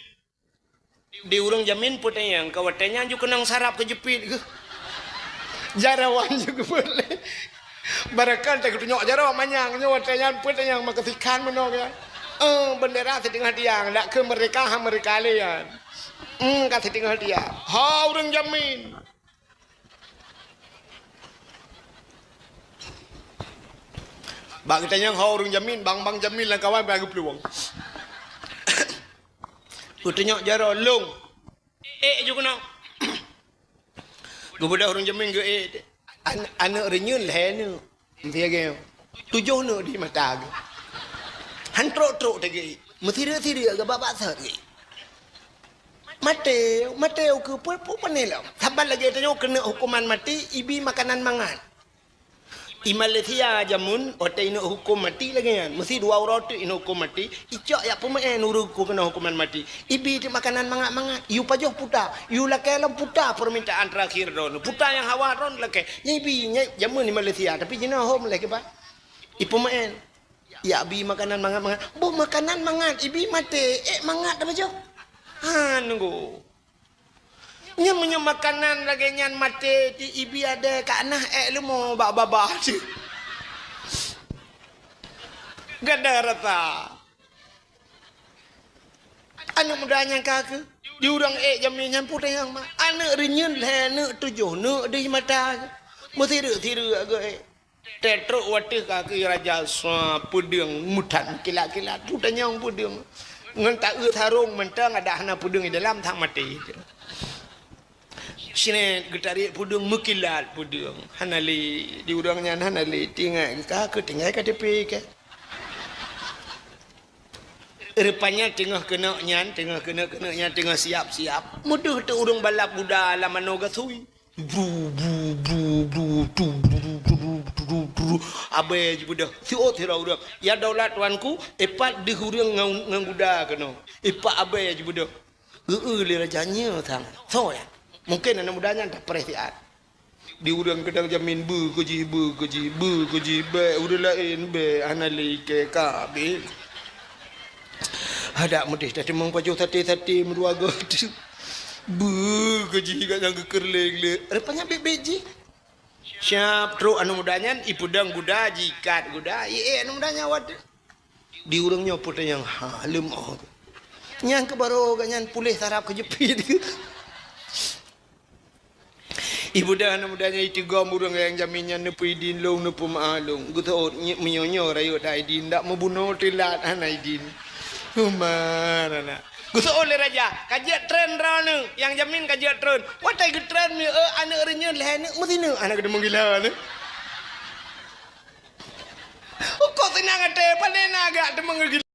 Di ureuëng jamin peutanyong, ka watèe nyan ju keunong sarap keu jeupiet geuh. Jaroe wan ju geupeuet lé. Barangkali teuka tunyok jaroe manyang nyoe watèe nyan peutanyong maka sikhan meunoe nyan. Eh, bendera siteungoh tiang, dak keu merdeka ha merdeka lé nyan. Hmm, ka siteungoh tiang. Ho ureuëng jamin. Bak geutanyong ho ureuëng jamin, bang-bang jamin lam kawan bak geuplueng. Geutunyok jaroe lông. Ék ju keunoe. Geubeudôh ureuëng jamin geuék. An-, aneuk reunyeun lhèe neuk. Siagèe tujoh neuk di mata geuh. Han trok-trok teuh geuék. Meusireuk-sireuk geuh bak-bak sot geuék. Maté, maté ukeue peue, peue pané lom. Saban lagèe tanyoe keuneuk huköman maté, ibi makanan mangat. I Malaysia jameun, watèe inok huköm maté lagèe nyan, meusi dua uroe teuk inok huköm maté, icok jak peumeu'en ureuëng keu keunoe huköman maté. Ibi teuk makanan mangat-mangat, yue pajoh puta, yue lakèe lom puta permintaan terakhir droeneuh. Puta nyang hawa droeneuh lakèe. Nyan ibi, nyan jameun di Malaysia, tapi jinoe hom lé kiban. Ipeumeu'en. Jak bi makanan mangat-mangat. Boh makanan mangat, ibi maté, ék mangat tapajoh. Ha, nunggu. Nyan meunyoe makanan lagèe nyan maté, ti ibi adèe ka nah èk leumo bak babah cit. Gada rasa. Aneuk muda nyang ka keuh, di ureueng ék jamé nyan peue tanyong ma. Aneuk reunyeun lhèe, aneuk tujoh, aneuk deuh mata keuh. Meusireuk-sireuk geuék. Teutrok watèe ka keuh raja sua peudeueng meutan kilat-kilat. Peue tanyong peudeueng. Ngon taeu sarong mantong adak hana peudeueng di dalam, that maté. Sinet geutarek peudeueng, meukilat peudeueng. Hana lé, di ureueng nyan hana lé. Tinggai ka keuh, tinggai K T P keuh. Rupanya teungoh keuneuk nyan, teungoh keuneuk-keuneuk nyan, teungoh siap-siap. Meudeuh teuk ureueng balap guda lam manoe gasui. Bru, bru, bru, bru, tu, bru, bru, bru, bru. Abèe jibeudôh. Siôt sidroe ureueng. "Ya daulat tuanku, ipat deuh ureueng ngon, ngon guda keunoe. Ipat abèe jibeudôh." Geu-eu lé raja nyoe sang. Soe nyan? Mungken aneuk muda nyan tapreh siat. Di ureueng keudang jamin beu keu jih, beu keu jih, beu keu jih, bèk ureueng laén bèk, hana lé ikèe ka abéh. Adak meudeh tateumeung pajoh saté-saté meudua goe. Beu keu jih gobnyan geukheun lé-lé. Rupanya bèk-bèk jih. Siap trok aneuk muda nyan, ipeudong guda, jiikat guda, iék aneuk muda nyan watèe. Di ureueng nyoe peue tanyong ha leumoh. Nyang keu barô gobnyan puléh saraf keujeupit. Ibeudôh aneuk muda nyan iteugom ureueng nyang jamin nyan, "Neupeuidin lôn, neupeumeu'ah lôn." Geuseuôt, "Nyi-, meunyoe nyoe rayeuk that idin, dak meubunoe teulat hana idin." Umar anak. Geuseuôt lé raja, "Ka jeuet treun droeneuh, nyang jamin ka jeuet treun." Watèe geutreun mieu, eh, aneuk reunyeun lhèe neuk meusineuk aneuk geuteumeung gila nyoe. Ukoe seunang até, paleng na gak teumeung gila.